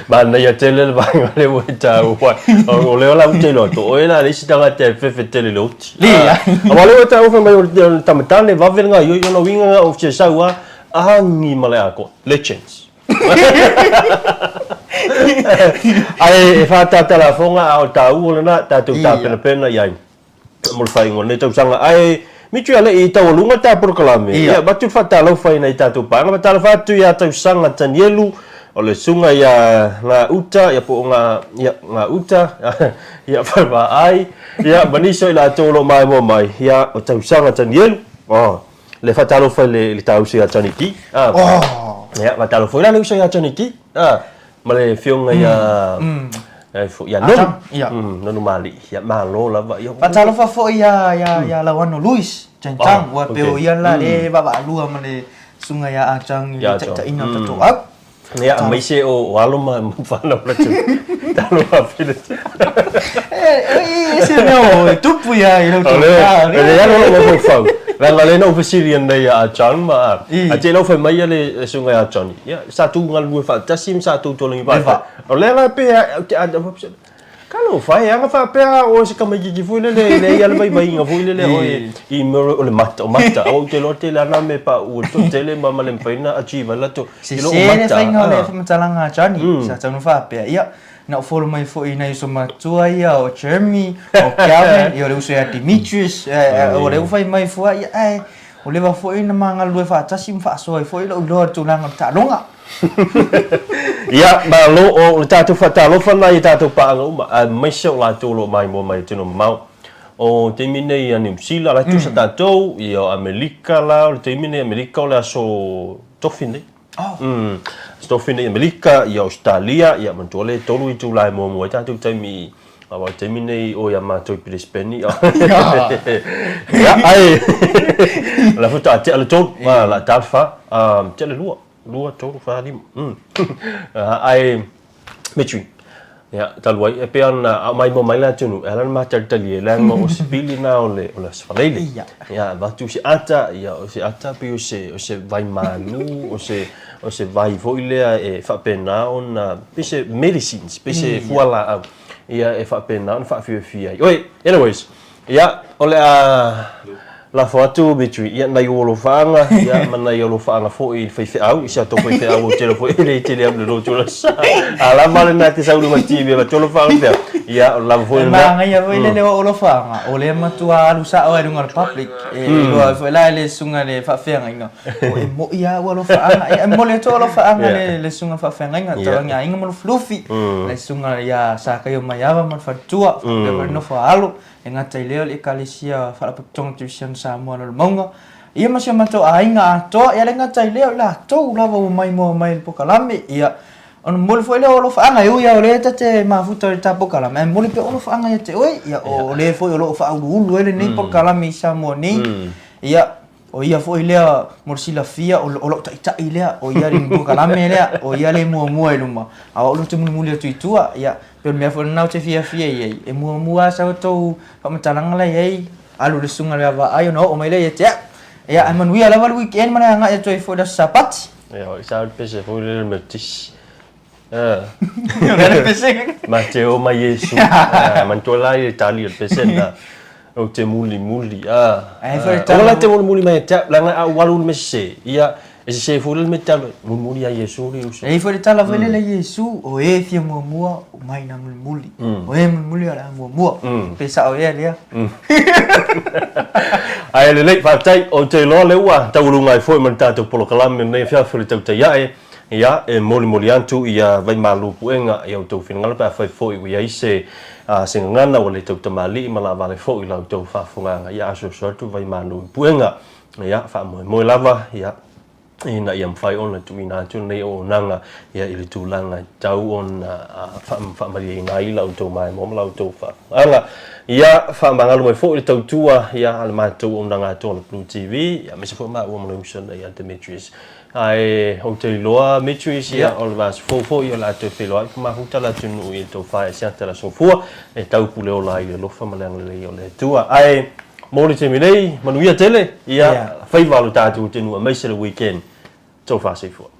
Manaia tele le vaega lea ua e taua ai. O lea la ou te iloa atu, o oe la le isi tagata e fefe tele i le oti. Leai. Aua o lea ua e taua fai mai o le tamatane e vave le gaoioi, o lona uiga na o fia sau lava, agi ma le atoa. Legends. Ae e whātātalafonga a o tāua lena, tātou tāpenapena i ai mo le whainga o lenei tausaga. Ae mitu ia lei i taualuga tā polokalame. Ia, matu le whātālaufa i nei tātou pānga. Whātālaufa atu i a tausaga Tanielu, o le sunga ia ngā uta, ia po o ngā, ia, ngā uta, ia whaiwha ai, ia, manisa i la tō lo mai mo mai, ia, o tausaga Tanielu, oh. Le faatalofa i le, le tauso ia Johnny D. Ah. Oh. Ia, faatalofa foi la le uso ia Johnny D. Ah. Ma le afioga ia ia fo ia Nonu. Ia. Nonu Mali. Ia malo lava. Ia. Faatalofa foi ia ia ia Lauano Louis Chang Chang, ua pei o ia la le vaavaalua ma le susuga ia Ah Chang i le taitaiga o tatou au. Ia, aemaise o alo ma whanau ratu. Talo a pele. E se mea o e tupu ia i lau tau. Le le alo lo mo fau. La la le no fesili nei a John ma a te lau fai mai le sunga a Johnny. Ia sa tu ngal lue fa tasi sa tu tolingi pa. O le la pe a Talofa e, aga faapea o se tamaititi foi lele e leai a le vaivaiga foi lele o e i mea o le mata, o mata, aua ou te iloa tele ana mea pauu e toatele ma ma le mafai ona achieve ai latou i lou Sese le mata. faiga o le faamatalaga a Johnny, sa tatau ona faapea, ia, na ou follow mai foi i nai uso matua ia o Jeremy, o Calvin, ia o le uso ia Demetrius, o lea ua fai mai fua, ia, ae ua leva foi ona ma galulue faatasi ma faasoa ai foi lou iloa i le tulaga o le taaloga. Ia, malo, o le tatou faatalofa lena i a tatou paaga uma, aemaise o latou o lo o maimoa mai i atunuu mamao. O le taimi nei ia Niu Sila, la e tusa tatou, ia o Amerika la, o le taimi nei Amerika o le aso tofi nei. Aso tofi nei Amerika, ia Ausetalia, ia manatua le 3 itula e muamua ai tatou taimi Aua o le taimi nei o ia matou i Peresipeni. Ia, ae o la faatoa tea le 3, o le a ta le 4, tea le 2, 2, 3, 4, 5. Ae Mitri, ia, talu ai, e pei ona maimoa mai le atunuu, e ala ona matalitali ai, leaga o se pili lena o le Aso Faraile. Ia, avatu se ata, ia, o se ata pei o se vaimalu, o se O se vai foi lea e faapena ona, pei se medicines, pei se fualaau, ia e faapena ona faafiafia ai. Oi, anyways, ia, o le a lafo atu Mitri, ia, nai ou alofaaga, ia, ma nai alofaaga foi i le faifeau, i si atou faifeau ou te iloa foi e le tele atu le lotu o le sa. A lava lena e te sau i luga TV e avatu alofaaga feau, ia, o le lava foi E lena. manaia foi lele o ou alofaaga, o lea matua alu sao ai i luga o le public, e iloa ai foi la e le susuga i le faafeagaiga, E moi lava ua alofaaga. E momoli atu alofaaga i le susuga faafeagaiga, Tauagi Aiga ma Lufilufi, le susuga ia Sakaio Maiava ma le faletua, faapea foi le nofo a alo, e gata i lea o le Ekalesia Faalapotopotoga Kerisiano Samoa Lalomauga, ia ma si o matou aiga atoa, ia le gata i lea o i latou lava ua maimoa mai i le polokalame, ia, ona momoli foi lea o alofaaga, e ui lava o lea ta te mafuta i le ta polokalame, ae momoli pea alofaaga ia te oe, ia, o le foi o lo o faauluulu ai lenei polokalame i Samoa nei, ia, O ia foi lea mo le silafia, o lou taitai lea, o ia le polokalame lea, o ia le muamua i luma, a o au lea ou te mulimuli atu i tua. Ia, pei o le mea foi lena ou te fiafia i ai, e muamua lava sau outou faamatalaga la i ai, alu le susuga i le vaavaai ona oo mai lea ia te au. Ia, ae manuia lava le weekend ma le agai atu ai foi i le Aso Sapati. Ia, o sa le pese foi lele le metisi. O le pese. Mateo ma Iesu. Manatua la i le tali o le pese lena. Ou te mulimuli, a. Ai foi le tala. Aua la e te mulimuli mai ia te au, leaga a ou alu i le mea sese, ia, e sese foi la le mea e te alu ai. Mulimuli ia Iesu le uso. E i ai foi le tala foi lele a Iesu, o e fia muamua, omai na mulimuli. O e mulimuli o le a muamua. Pe sao ea lea. Ae lelei, faafetai, ou te iloa lea ua taualuga ai foi ma le tatou polokalame i lenei afiafi o le tautai ae. Ia, e molimoli atu ia Vaimalu Puega i a outou finagalo pe afai foi ua i ai se se gagana ua le tau tamalii ma laavale foi i la outou faafofogaaga. Ia asoaso atu Vaimalu Puega. Ia, faamoemoe lava, ia, ina ia mafai ona tuuina atu lenei auaunaga ia i le tulaga e tatau ona faamalieina ai la outou maimoa ma la outou faafofogaaga. Ia, faamagalo mai foi le tautua ia a le matou auaunaga atoa o le Blue TV, ia, aemaise foi maua ma le uso ia Demetrius. Ae ou te iloa Mitris, ia, o le vaiaso fou foi o le a toe feiloai ma mafuta le atunuu i le tofa e siata le aso fua e taupule ola ai i le alofa ma le agalelei o le Atua. Ae mo le taimi nei, manuia tele, ia, faiva lo tatou atunuu aemaise le weekend. Tofa soifua.